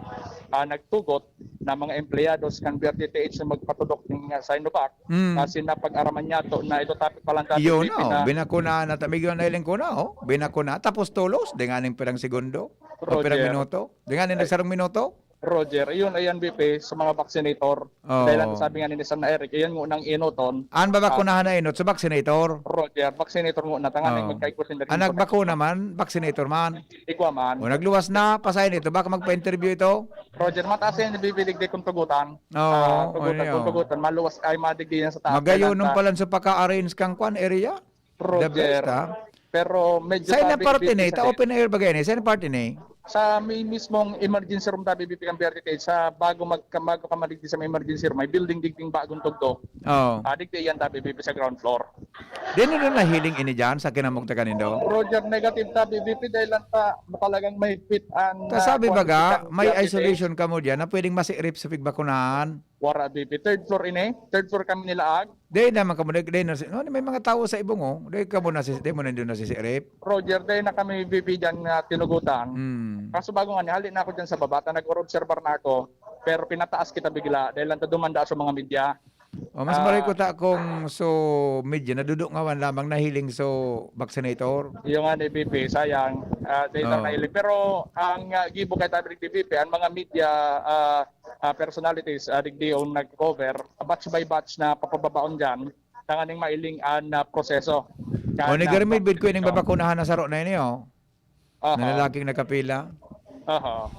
ah, nagtugot na mga empleyados kan B R T T H na magpatudok ning, ah, Sinovac. Hmm. As in, napag-araman niya to na ito tabi pa lang tabi Iyo V P na, oh. na Binakuna na, tabi yun na iling ko na, oh. Binakuna. Tapos tulos, di nga ning pirang segundo. O pirang Roger. minuto. Di nga ning Ay. nagsarong minuto. Roger, iyon, ayan, V P, sa mga vaccinator. Oo. Dahil ang sabi nga ni Nissan na Eric, iyan ngunang enoton. An babakunahan Ah. na enot sa vaccinator. Roger, vaccinator nguna, tanganing Oo. magkaigwa sinda rin An sa nagbakuna man, vaccinator man. Igwa man. O, nagluwas na, pasahin ito, baka magpa-interview ito. Roger, mataas yan, V P, digdi kung tugutan. Oo, Ah, tugutan, oo. kung tugutan, maluwas, ay, madigdi yan sa taas. Magayon Kailan nung ta- palan sa paka-arrange kang kwan area? The Roger. best, ha? Pero medyo Sa inang tabi, parte B P ni, sa ta di- open air ba gani? Sa inang parte ni? Sa may mismong emergency room tabi, B P, ang B R T T H, sa bago mag-, bago ka madigdi sa may emergency room, may building digding bagong tugto. Oo. Ah, digdi yan tabi, B P, sa ground floor. Dai nindo nahiling ini diyan sa kinamugtakan nindo? Roger, negative tabi, B P, dahil lang sa talagang mahigpit ang, Ta ah, sabi kuwan, baga, may isolation kamo diyan na pwedeng masiirip sa pigbakunahan. Wara, B P. Third floor ini. Third floor kami nilaag. Dai naman kamo, dai, dai na, no, may mga tao sa ibong, oh. Dai kamo nasi-, dai mo na doon nasisiirip. Roger, dai na kami, B P, diyan na tinugutan. Hmm. Kaso bago nga, hali na ako diyan sa baba, ta nag-obserbar na ako. Pero pinataas kita bigla dahil lang ta dumanda sa mga media. Oh, mas Ah. maray ko ta kung so medyo nadudungawan lamang nahiling so vaccinator. Iyo nga ni B P, sayang. Ah, dahil lang Oh. nahiling. Pero ang, ah, gibo kay tabi ni B P, ang mga media, ah, ah, personalities, ah, digdi yung nag-cover, batch by batch na papababaon dyan, tanganing mailing an, ah, proseso. O, Kan, ni ah, Garmid, bid ko ining vaccinator. babakunahan na saro na ini, oh. Aha. Na lalaking nakapila. Aha.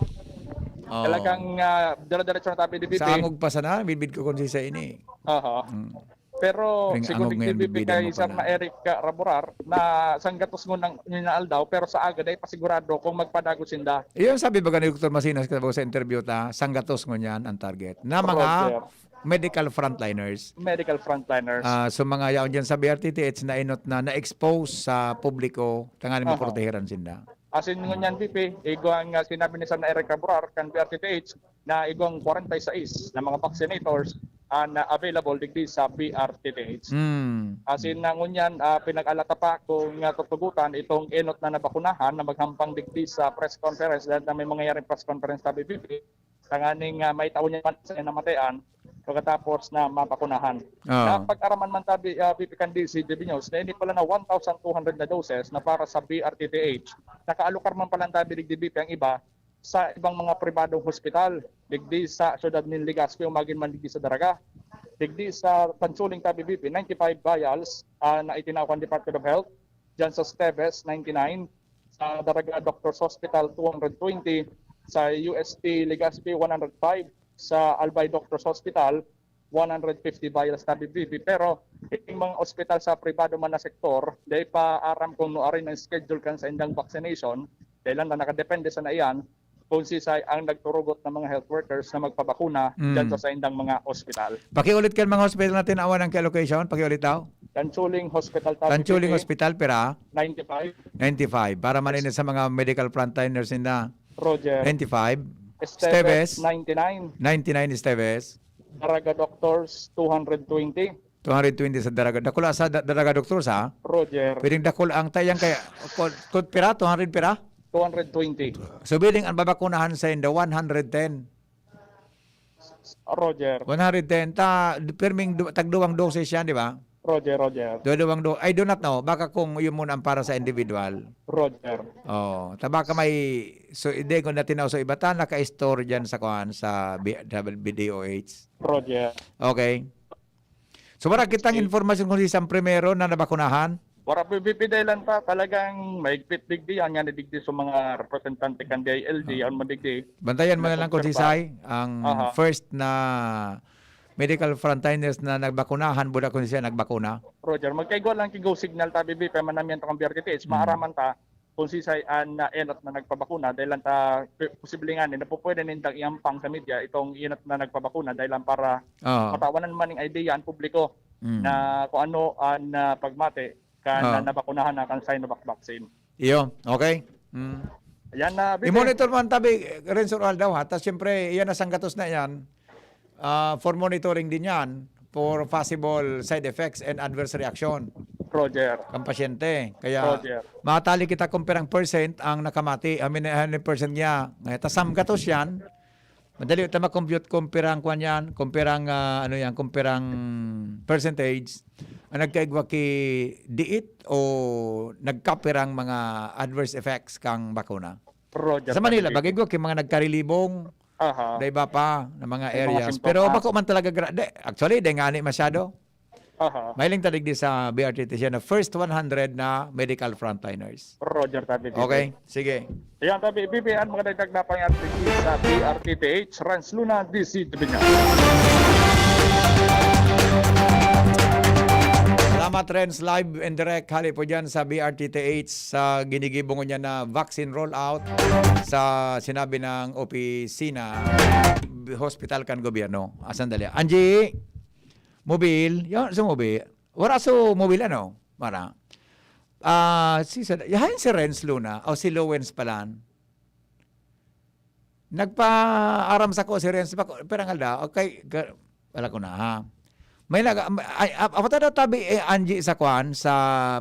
Oo. Talagang, ah, dire-diretso na tabi ni B P. Sa angog pa sana, bidbid ko kung sisa ini. Aha. Mm. Pero Ring siguro angog ni ngayon, B P bidbidan kay mo pa Sir na na. Eric, ah, Raburar, na sanggatos ngunyan na aldaw, pero sa aga, dai pa sigurado kung magpadagos sinda. Iyon sabi ba ni Doktor Masinas sa interview ta, sanggatos ngunyan ang target na mga Roger. medical frontliners. Medical frontliners. Ah, so mga yaon dyan sa B R T T H na inot na na-expose sa publiko, tanganing Aha. maprotehiran sinda. Asin ngunyan, B P, igwang, ah, sinabi ni San Eric Cabral, kan B R T T H, na igwang kwarenta y seis na mga vaccinators ang, ah, available digdi sa B R T T H. Hmm. Asin na ngunyan, ah, pinag-alata pa kung, ah, tutugutan itong enot na nabakunahan na maghampang digdi sa press conference dahil na may mangyayaring press conference sa B P P. Tanganing, ah, may tao niya man sa namatayan pagkatapos na mabakunahan. Oo. Napag-araman man tabi, ah, B P kan D C G B News na ini pala na one thousand two hundred na doses na para sa B R T T H. Nakaalokar man pala tabi digdi B P ang iba sa ibang mga pribadong hospital. Digdi sa siyudad nin Legazpi o magin man digdi sa Daraga. Digdi sa Tansuling tabi B P, ninety-five vials, ah, na itinao kan Department of Health. Diyan sa Esteves, ninety-nine. Sa Daraga Doctors Hospital, two hundred twenty. Sa U S T Legazpi, one hundred five. Sa Albay Doctors Hospital, one hundred fifty vials tabi B P. Pero, yung mga ospital sa pribado man na sektor, dai pa aram kung nuarin ang schedule kan sa indang vaccination. Dahil lang na nakadepende sa naiyan, kung sisay ang nagturugot ng mga health workers na magpabakuna Mm. dyan sa saindang mga ospital. Pakiulit kan mga hospital natin, awan ang kay location. Pakiulit daw. Tansuling Hospital, tabi Tansuling B P, Hospital, pira? ninety-five. Ninety-five. Para man ini sa mga medical frontliners nila. Roger. Ninety-five. Esteves, Esteves. ninety-nine. Ninety-nine Esteves. Daraga Doctors, two hundred twenty. Two hundred twenty sa Daraga. Dakula sa Da-, Daraga Doctors, ha? Roger. Pwedeng dakula ang tayang kaya, kung, kung pira, two hundred pira? Two hundred twenty. So, pwedeng ang babakunahan sa inda, one hundred ten. Roger. One hundred ten. Ta, pirming du-, tagduwang doses yan, di ba? Roger, Roger. Duduwang do-, I do not know. Baka kung yun muna ang para sa individual. Roger. Oh, ta baka may, so, hindi ko na tinaw sa iba. Ta, naka-store dyan sa kuan, sa B-, W D O H. Roger. Okay. So, wala kitang Sige. impormasyon kung sisang primero na nabakunahan? Wala po, B P, dahil lang ta, talagang mahigpit digdi, ang nga digdi sa mga representante kan D I L G, Ah. ang madigdi. Bantayan mo na lang kung Nagkonfirma. sisay ang Aha. first na medical frontliners na nagbakunahan, buda kung siya nagbakuna. Roger, magkaigwa lang ki go signal ta, B P, pa manamiyan ta kang B R T T H, Hmm. maaraman ta, kung sisay an, ah, enot na nagpabakuna, dahil lang ta, p-, posible nga ni, napupwede nindang iampang sa media itong enot na nagpabakuna, dahil lang para Oo. matawanan man ning idea ang publiko Mm. na kung ano ang, ah, pagmati kan Oo. na nabakunahan na kan Sinovac vaccine. Iyo, okay. Mm. Ayan na, B P. I-monitor mo ang tabi, Renzo Aldaw, ha? Tas siyempre, iyan na sanggatos na yan. Ah, for monitoring din yan for possible side effects and adverse reaction Roger. kan pasyente. Kaya Roger. matali kita kung pirang percent ang nakamati, I mean, ano yung percent niya. Ngayon, tas sanggatos yan, madali ta ma-compute kung pirang kwan yan, kung pirang, ah, ano yan, kung pirang percentage ang nagkaigwa ki diit o nagkapirang mga adverse effects kang bakuna. Roger, Sa Manila, Pacific. bagay ko, ki mga nagkarilibong, Aha. na iba pa, na mga May mga areas. simptom Pero pa. bako man talaga, gra-, de, actually, de nga ni masyado. Aha. Mahiling ta digdi sa B R T T siya na first one hundred na medical frontliners. Roger, tabi, B P. Okay, sige. Ayan, tabi, B P, ang mga dagdag na pangyayari sa B R T T H, Rans Luna, D C Debenya. Salamat, Rens. Live and direct, hali po dyan sa B R T T H, sa ginigibo niya na vaccine rollout sa sinabi ng opisina, hospital kan gobyerno. Ah, sandali. Angie, mobil. Yan, sa mobil. Wala sa mobil, ano? Mara. Ah, si sa, yahan si Renz Luna, o si Lowens palan. Nagpaaram sako si Renz, bako, pirang aldaw, okay, ga-, wala ko na, ha. May nag-, ay, ap-, apot na tabi, eh, Angie, sa kwan, sa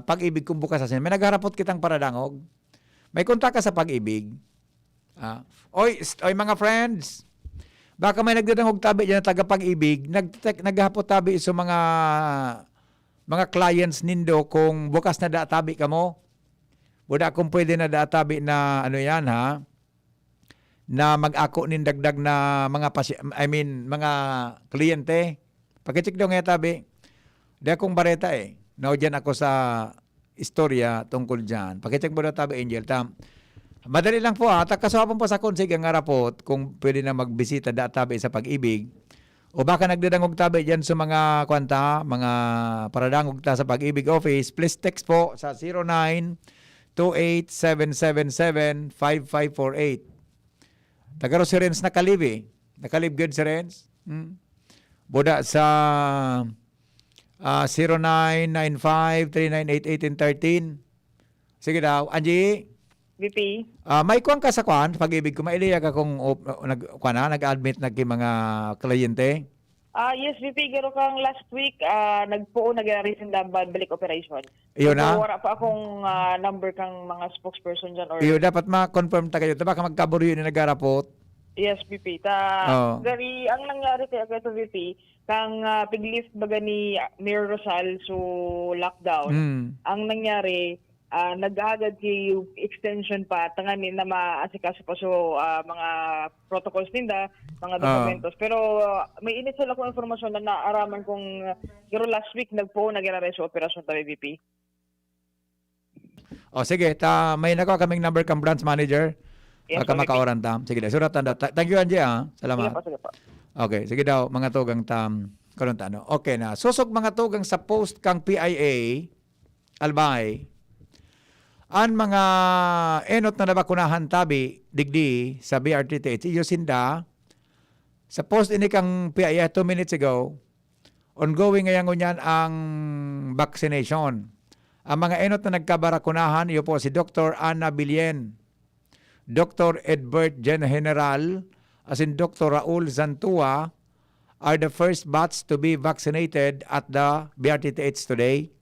Pag-ibig kung bukas sa sin-, may nagharapot kitang paradangog. May kontak ka sa Pag-ibig. Ah, oy, st-, oy, mga friends, baka may nagdadangog tabi diyan na taga Pag-ibig, nagte-, naghapot tabi sa mga, mga clients nindo kung bukas na da tabi kamo. Buda kung pwede na da tabi na ano yan, ha? Na mag-ako nin dagdag na mga pasi-, I mean, mga kliyente. Pakicheck daw nga tabi. Di akong bareta eh. Naudyan ako sa istorya tungkol dyan. Pakicheck mo daw tabi, Angel. Tam, madali lang po ha. Takaswapon pa sa konsig ang arapot kung pwede na magbisita da tabi sa Pag-ibig. O baka nagdadangog tabi dyan sa mga kwanta, mga paradangog ta sa Pag-ibig Office, please text po sa zero nine two eight seven seven seven five five four eight. Taga Rosirens na kalib eh. Nakalib gud si Renz. Hmm. Buda sa, ah, zero nine nine five three nine eight eighteen thirteen. Sige daw. Angie, V P. Ah, may kuwan ka sa kwan, Pag-ibig ko, mailiyag akong op-, nag-, kwan na, nag-admit na ki mga kliyente. Ah, yes, V P, garo kang last week, ah, nagpoon na giraray sinda balik operation. Iyo na? So, wala pa akong, ah, number kang mga spokesperson dyan or Iyo, dapat ma-confirm ta kayo. Ta baka magkaburyo na nagharapot. Yes, V P. Ta, Oo. gari, ang nangyari kaya kayo V P, kang, ah, pig-lift baga ni Mayor Rosal, so lockdown. Mm. Ang nangyari, ah, naghagad ki extension pa, tanganing na maasikaso pa so, ah, mga protocols ninda, mga Ah. dokumentos. Pero, ah, may initial akong impormasyon na naaraman kong, ah, siguro last week, nagpoon na giraray sa operasyon ta, V P. O, sige, ta, may nakuha kaming number kang branch manager. Yes, Baka sir. makauran ta. Sige, suratan daw. Ta-, thank you, Angie, ah. Salamat. Sige po, sige po. Okay, sige daw, mga tugang tam, karon ta, ano. Okay na. Susog mga tugang sa post kang P I A, Albay, an mga enot na nabakunahan tabi digdi sa B R T T H, iyo sinda, sa post ini kang P I A two minutes ago, ongoing ngayon ngunyan ang vaccination. Ang mga enot na nagkabarakunahan, iyo po si Doktor Ana Billen, Doktor Edbert Gen General, asin Doktor Raul Zantua are the first batch to be vaccinated at the B R T T H today.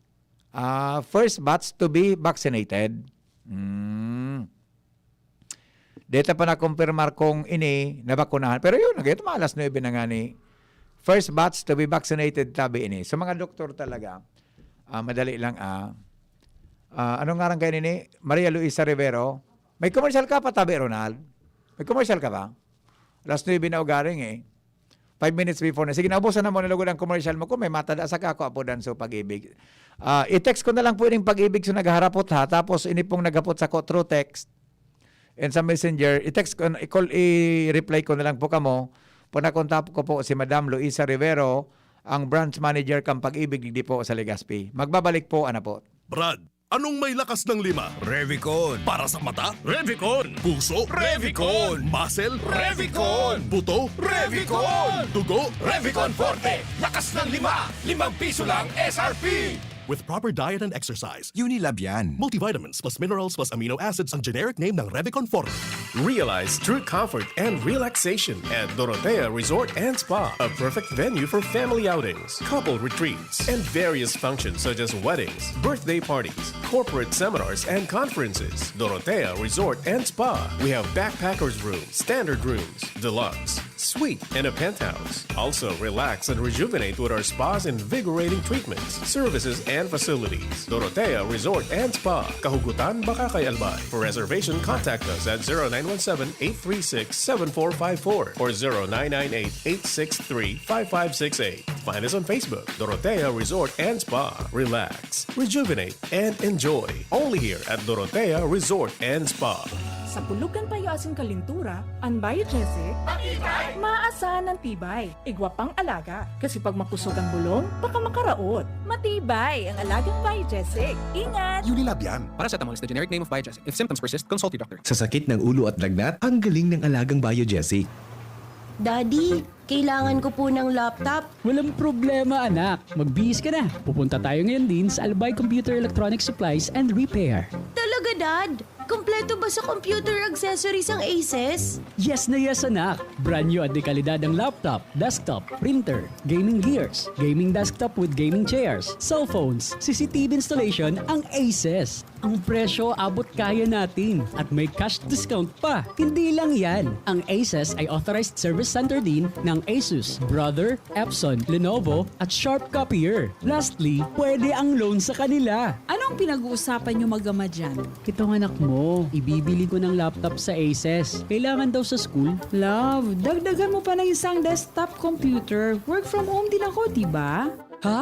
Ah, first batch to be vaccinated. Mm. Deta pa nakumpirmar kung ini nabakunahan. Pero yun, nagayot mga alas nuebe na nga ni first batch to be vaccinated, tabi ini. Sa mga doktor talaga, ah, madali lang, ah. Ah, anong ngaran kayo nini? Maria Luisa Rivero. May commercial ka pa, tabi, Ronald? May commercial ka ba? Alas nuebe na ugaring eh. Five minutes before na. Sige, naubusan na mo na lugod ang commercial mo. Kung may matada sa kako, apo dan so pag-ibig. Ah, i-text ko na lang po ining pag-ibig sa nagharapot ha. Tapos ini pong naghapot sa ko through text and sa messenger. I-text ko, i-call, i-reply ko na lang po kamo. Pinakontak ko po si Madam Luisa Rivero, ang branch manager kang Pag-ibig digdi po sa Legazpi. Magbabalik po, ano po? Brad, anong may lakas ng lima? Revicon. Para sa mata? Revicon. Puso? Revicon. Muscle? Revicon. Buto? Revicon. Dugo? Revicon Forte. Lakas ng lima. Limang piso lang S R P. With proper diet and exercise. Unilab yan. Multivitamins plus minerals plus amino acids ang generic name ng Revicon Forte. Realize true comfort and relaxation at Dorotea Resort and Spa, a perfect venue for family outings, couple retreats, and various functions such as weddings, birthday parties, corporate seminars, and conferences. Dorotea Resort and Spa. We have backpackers room, standard rooms, deluxe, suite, and a penthouse. Also, relax and rejuvenate with our spa's invigorating treatments, services, and facilities. Dorotea Resort and Spa, Kahugutan, Bacacay, Albay. For reservation, contact us at zero nine one seven, eight three six, seven four five four or zero nine nine eight, eight six three, five five six eight. Find us on Facebook, Dorotea Resort and Spa. Relax, rejuvenate, and enjoy. Only here at Dorotea Resort and Spa. Sa pulugan payo asin kalintura, an Biogesic, matibay, maasahan an tibay. Igwa pang alaga, kasi pag makusog ang bulong, baka makaraot. Matibay ang alagang Biogesic. Ingat! Unilab yan. Paracetamol is the generic name of Biogesic. If symptoms persist, consult your doctor. Sa sakit ng ulo at lagnat, ang galing ng alagang Biogesic. Daddy, Kailangan ko po ng laptop. Walang problema, anak. Magbihis ka na. Pupunta tayo ngayon din sa Albay Computer Electronic Supplies and Repair. Talaga, Dad? Kompleto ba sa computer accessories ang Aces? Yes na yes, anak! Brand new at dekalidad ang laptop, desktop, printer, gaming gears, gaming desktop with gaming chairs, cellphones, C C T V installation ang Aces. Ang presyo abot kaya natin at may cash discount pa. Hindi lang yan, ang Aces ay authorized service center din ng Asus, Brother, Epson, Lenovo at Sharp Copier. Lastly, pwede ang loan sa kanila. Anong pinag-uusapan nyo mag-ama dyan? Itong anak mo, ibibili ko ng laptop sa Aces. Kailangan daw sa school. Love, dagdagan mo pa ng isang desktop computer. Work from home din ako, di ba? Ha?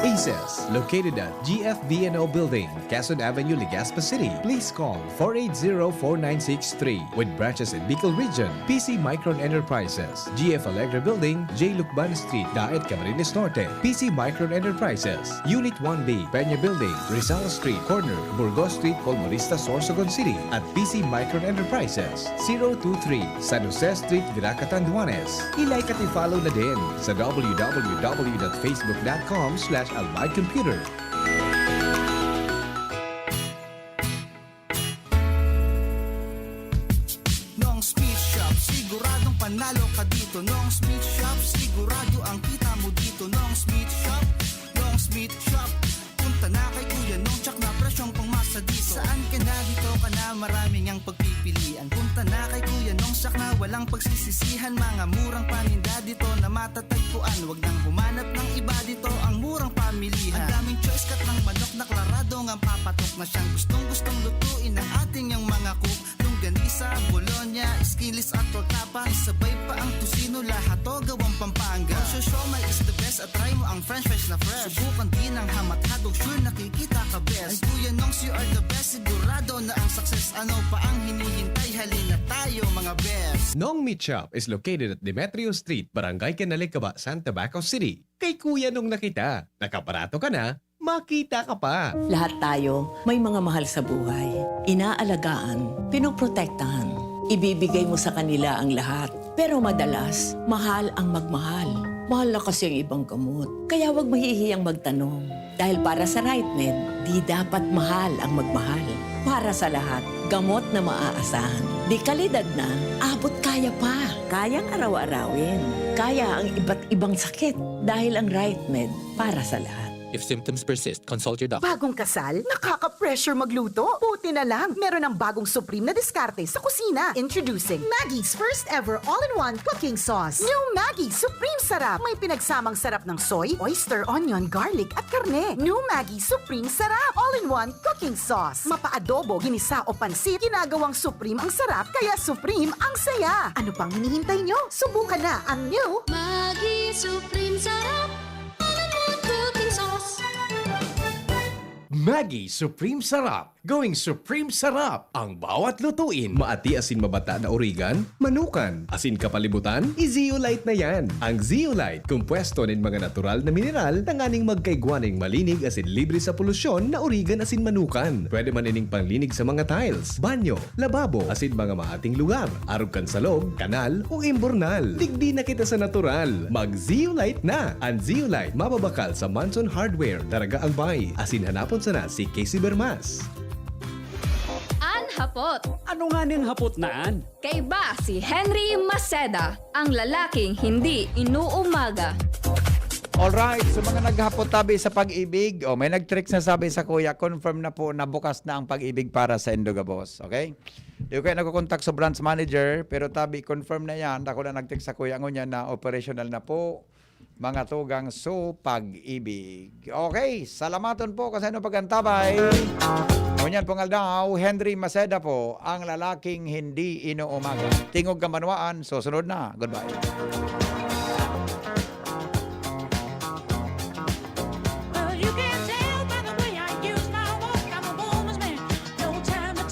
Aces, located at G F V N O Building, Quezon Avenue, Legazpi City. Please call four eight zero, four nine six three. With branches in Bicol Region, P C Micron Enterprises, G F Alegre Building, J Lucban Street, Daet, Camarines Norte, P C Micron Enterprises, Unit one B, Peña Building, Rizal Street, corner, Burgos Street, Colmonista, Sorsogon City, at P C Micron Enterprises, zero two three, San Jose Street, Virac, Catanduanes. I-like at i-follow na din sa w w w dot facebook dot com slash albay computer. Nong's Meat Shop, siguradong panalo ka dito. Nong's Meat Shop, sigurado ang kita mo dito. Nong's Meat Shop, Nong's Meat Shop. Punta na kay Kuya Nong, tsak na presyong pangmasa dito. Saan ka na dito ka na, maraming ang pagpipilian. Punta na kay Kuya Nong, tsak na walang pagsisisihan. Mga murang paninda dito na matatagpuan. Wag nang humanap ng iba dito, ang murang pamilihan. Ang daming choice, cut ng manok na klarado ngang papatok na siyang gustong-gustong lutuin ng ating yang mga cook. Longganisa, bologna, skinless at torta pa. Isabay pa ang tocino, lahat to gawang Pampanga. Ang siomai is the best at try mo ang french fries na fresh. Subukan din ang hamat hotdog, sure nakikita ka best. Ay Kuya Nongs, you are the best, sigurado na ang success. Ano pa ang hinihintay? Halina tayo, mga best. Nong Meat Shop is located at Demetrio Street, Barangay Canalicaba, San Tabaco City. Kay Kuya Nong na kita. Nakabarato ka na, makita ka pa. Lahat tayo may mga mahal sa buhay. Inaalagaan, pinoprotektahan. Ibibigay mo sa kanila ang lahat. Pero madalas, mahal ang magmahal. Mahal na kasi ang ibang gamot. Kaya wag mahihiyang magtanong. Dahil para sa RightMed, di dapat mahal ang magmahal. Para sa lahat, gamot na maaasahan. Di kalidad na, abot kaya pa. Kayang araw-arawin. Kaya ang iba't ibang sakit. Dahil ang RightMed, para sa lahat. If symptoms persist, consult your doctor. Bagong kasal? Nakaka-pressure magluto? Buti na lang, meron ng bagong Supreme na diskarte sa kusina. Introducing Maggie's first ever all-in-one cooking sauce. New Maggi Supreme Sarap. May pinagsamang sarap ng soy, oyster, onion, garlic, at karne. New Maggi Supreme Sarap. All-in-one cooking sauce. Mapa-adobo, ginisa o pansit, ginagawang Supreme ang sarap, kaya Supreme ang saya. Ano pang hinihintay nyo? Subukan na ang new Maggi Supreme Sarap. All-in-one cooking sauce. Maggi Supreme Sarap. Going Supreme Sarap ang bawat lutuin. Maati asin mabata na origan, manukan. Asin kapalibutan, i-zeolite na yan. Ang zeolite, kumpuesto nin mga natural na mineral tanganing magkaigwa nin malinig asin libre sa polusyon na origan asin manukan. Pwede man ining panglinig sa mga tiles, banyo, lababo, asin mga maating lugar, arog kan salog, kanal, o imburnal. Digdi na kita sa natural. Mag-Zeolite na! Ang Zeolite mababakal sa Manson Hardware, Daraga, Albay. Asin hanapon sana si Casey Bermas. An hapot. Ano nga ning hapot na an? Kaiba si Henry Maceda, ang lalaking hindi inuumaga. Alright, so mga naghapot tabi sa pag-ibig, o may nag-text na sabi sa kuya, confirm na po na bukas na ang pag-ibig para sa Indogabos, okay? Di ko kayo nagkokontak sa branch manager, pero tabi, confirm na yan. Ako na nag-text sa kuya, ngunyan na operational na po. Mga tugang so pag-ibig. Okay, salamaton po kasi ano pag-antabay. Ngunyan pong aldaw, Henry Maceda po, ang lalaking hindi inuumaga. Tingog Kamanwaan, susunod na. Goodbye.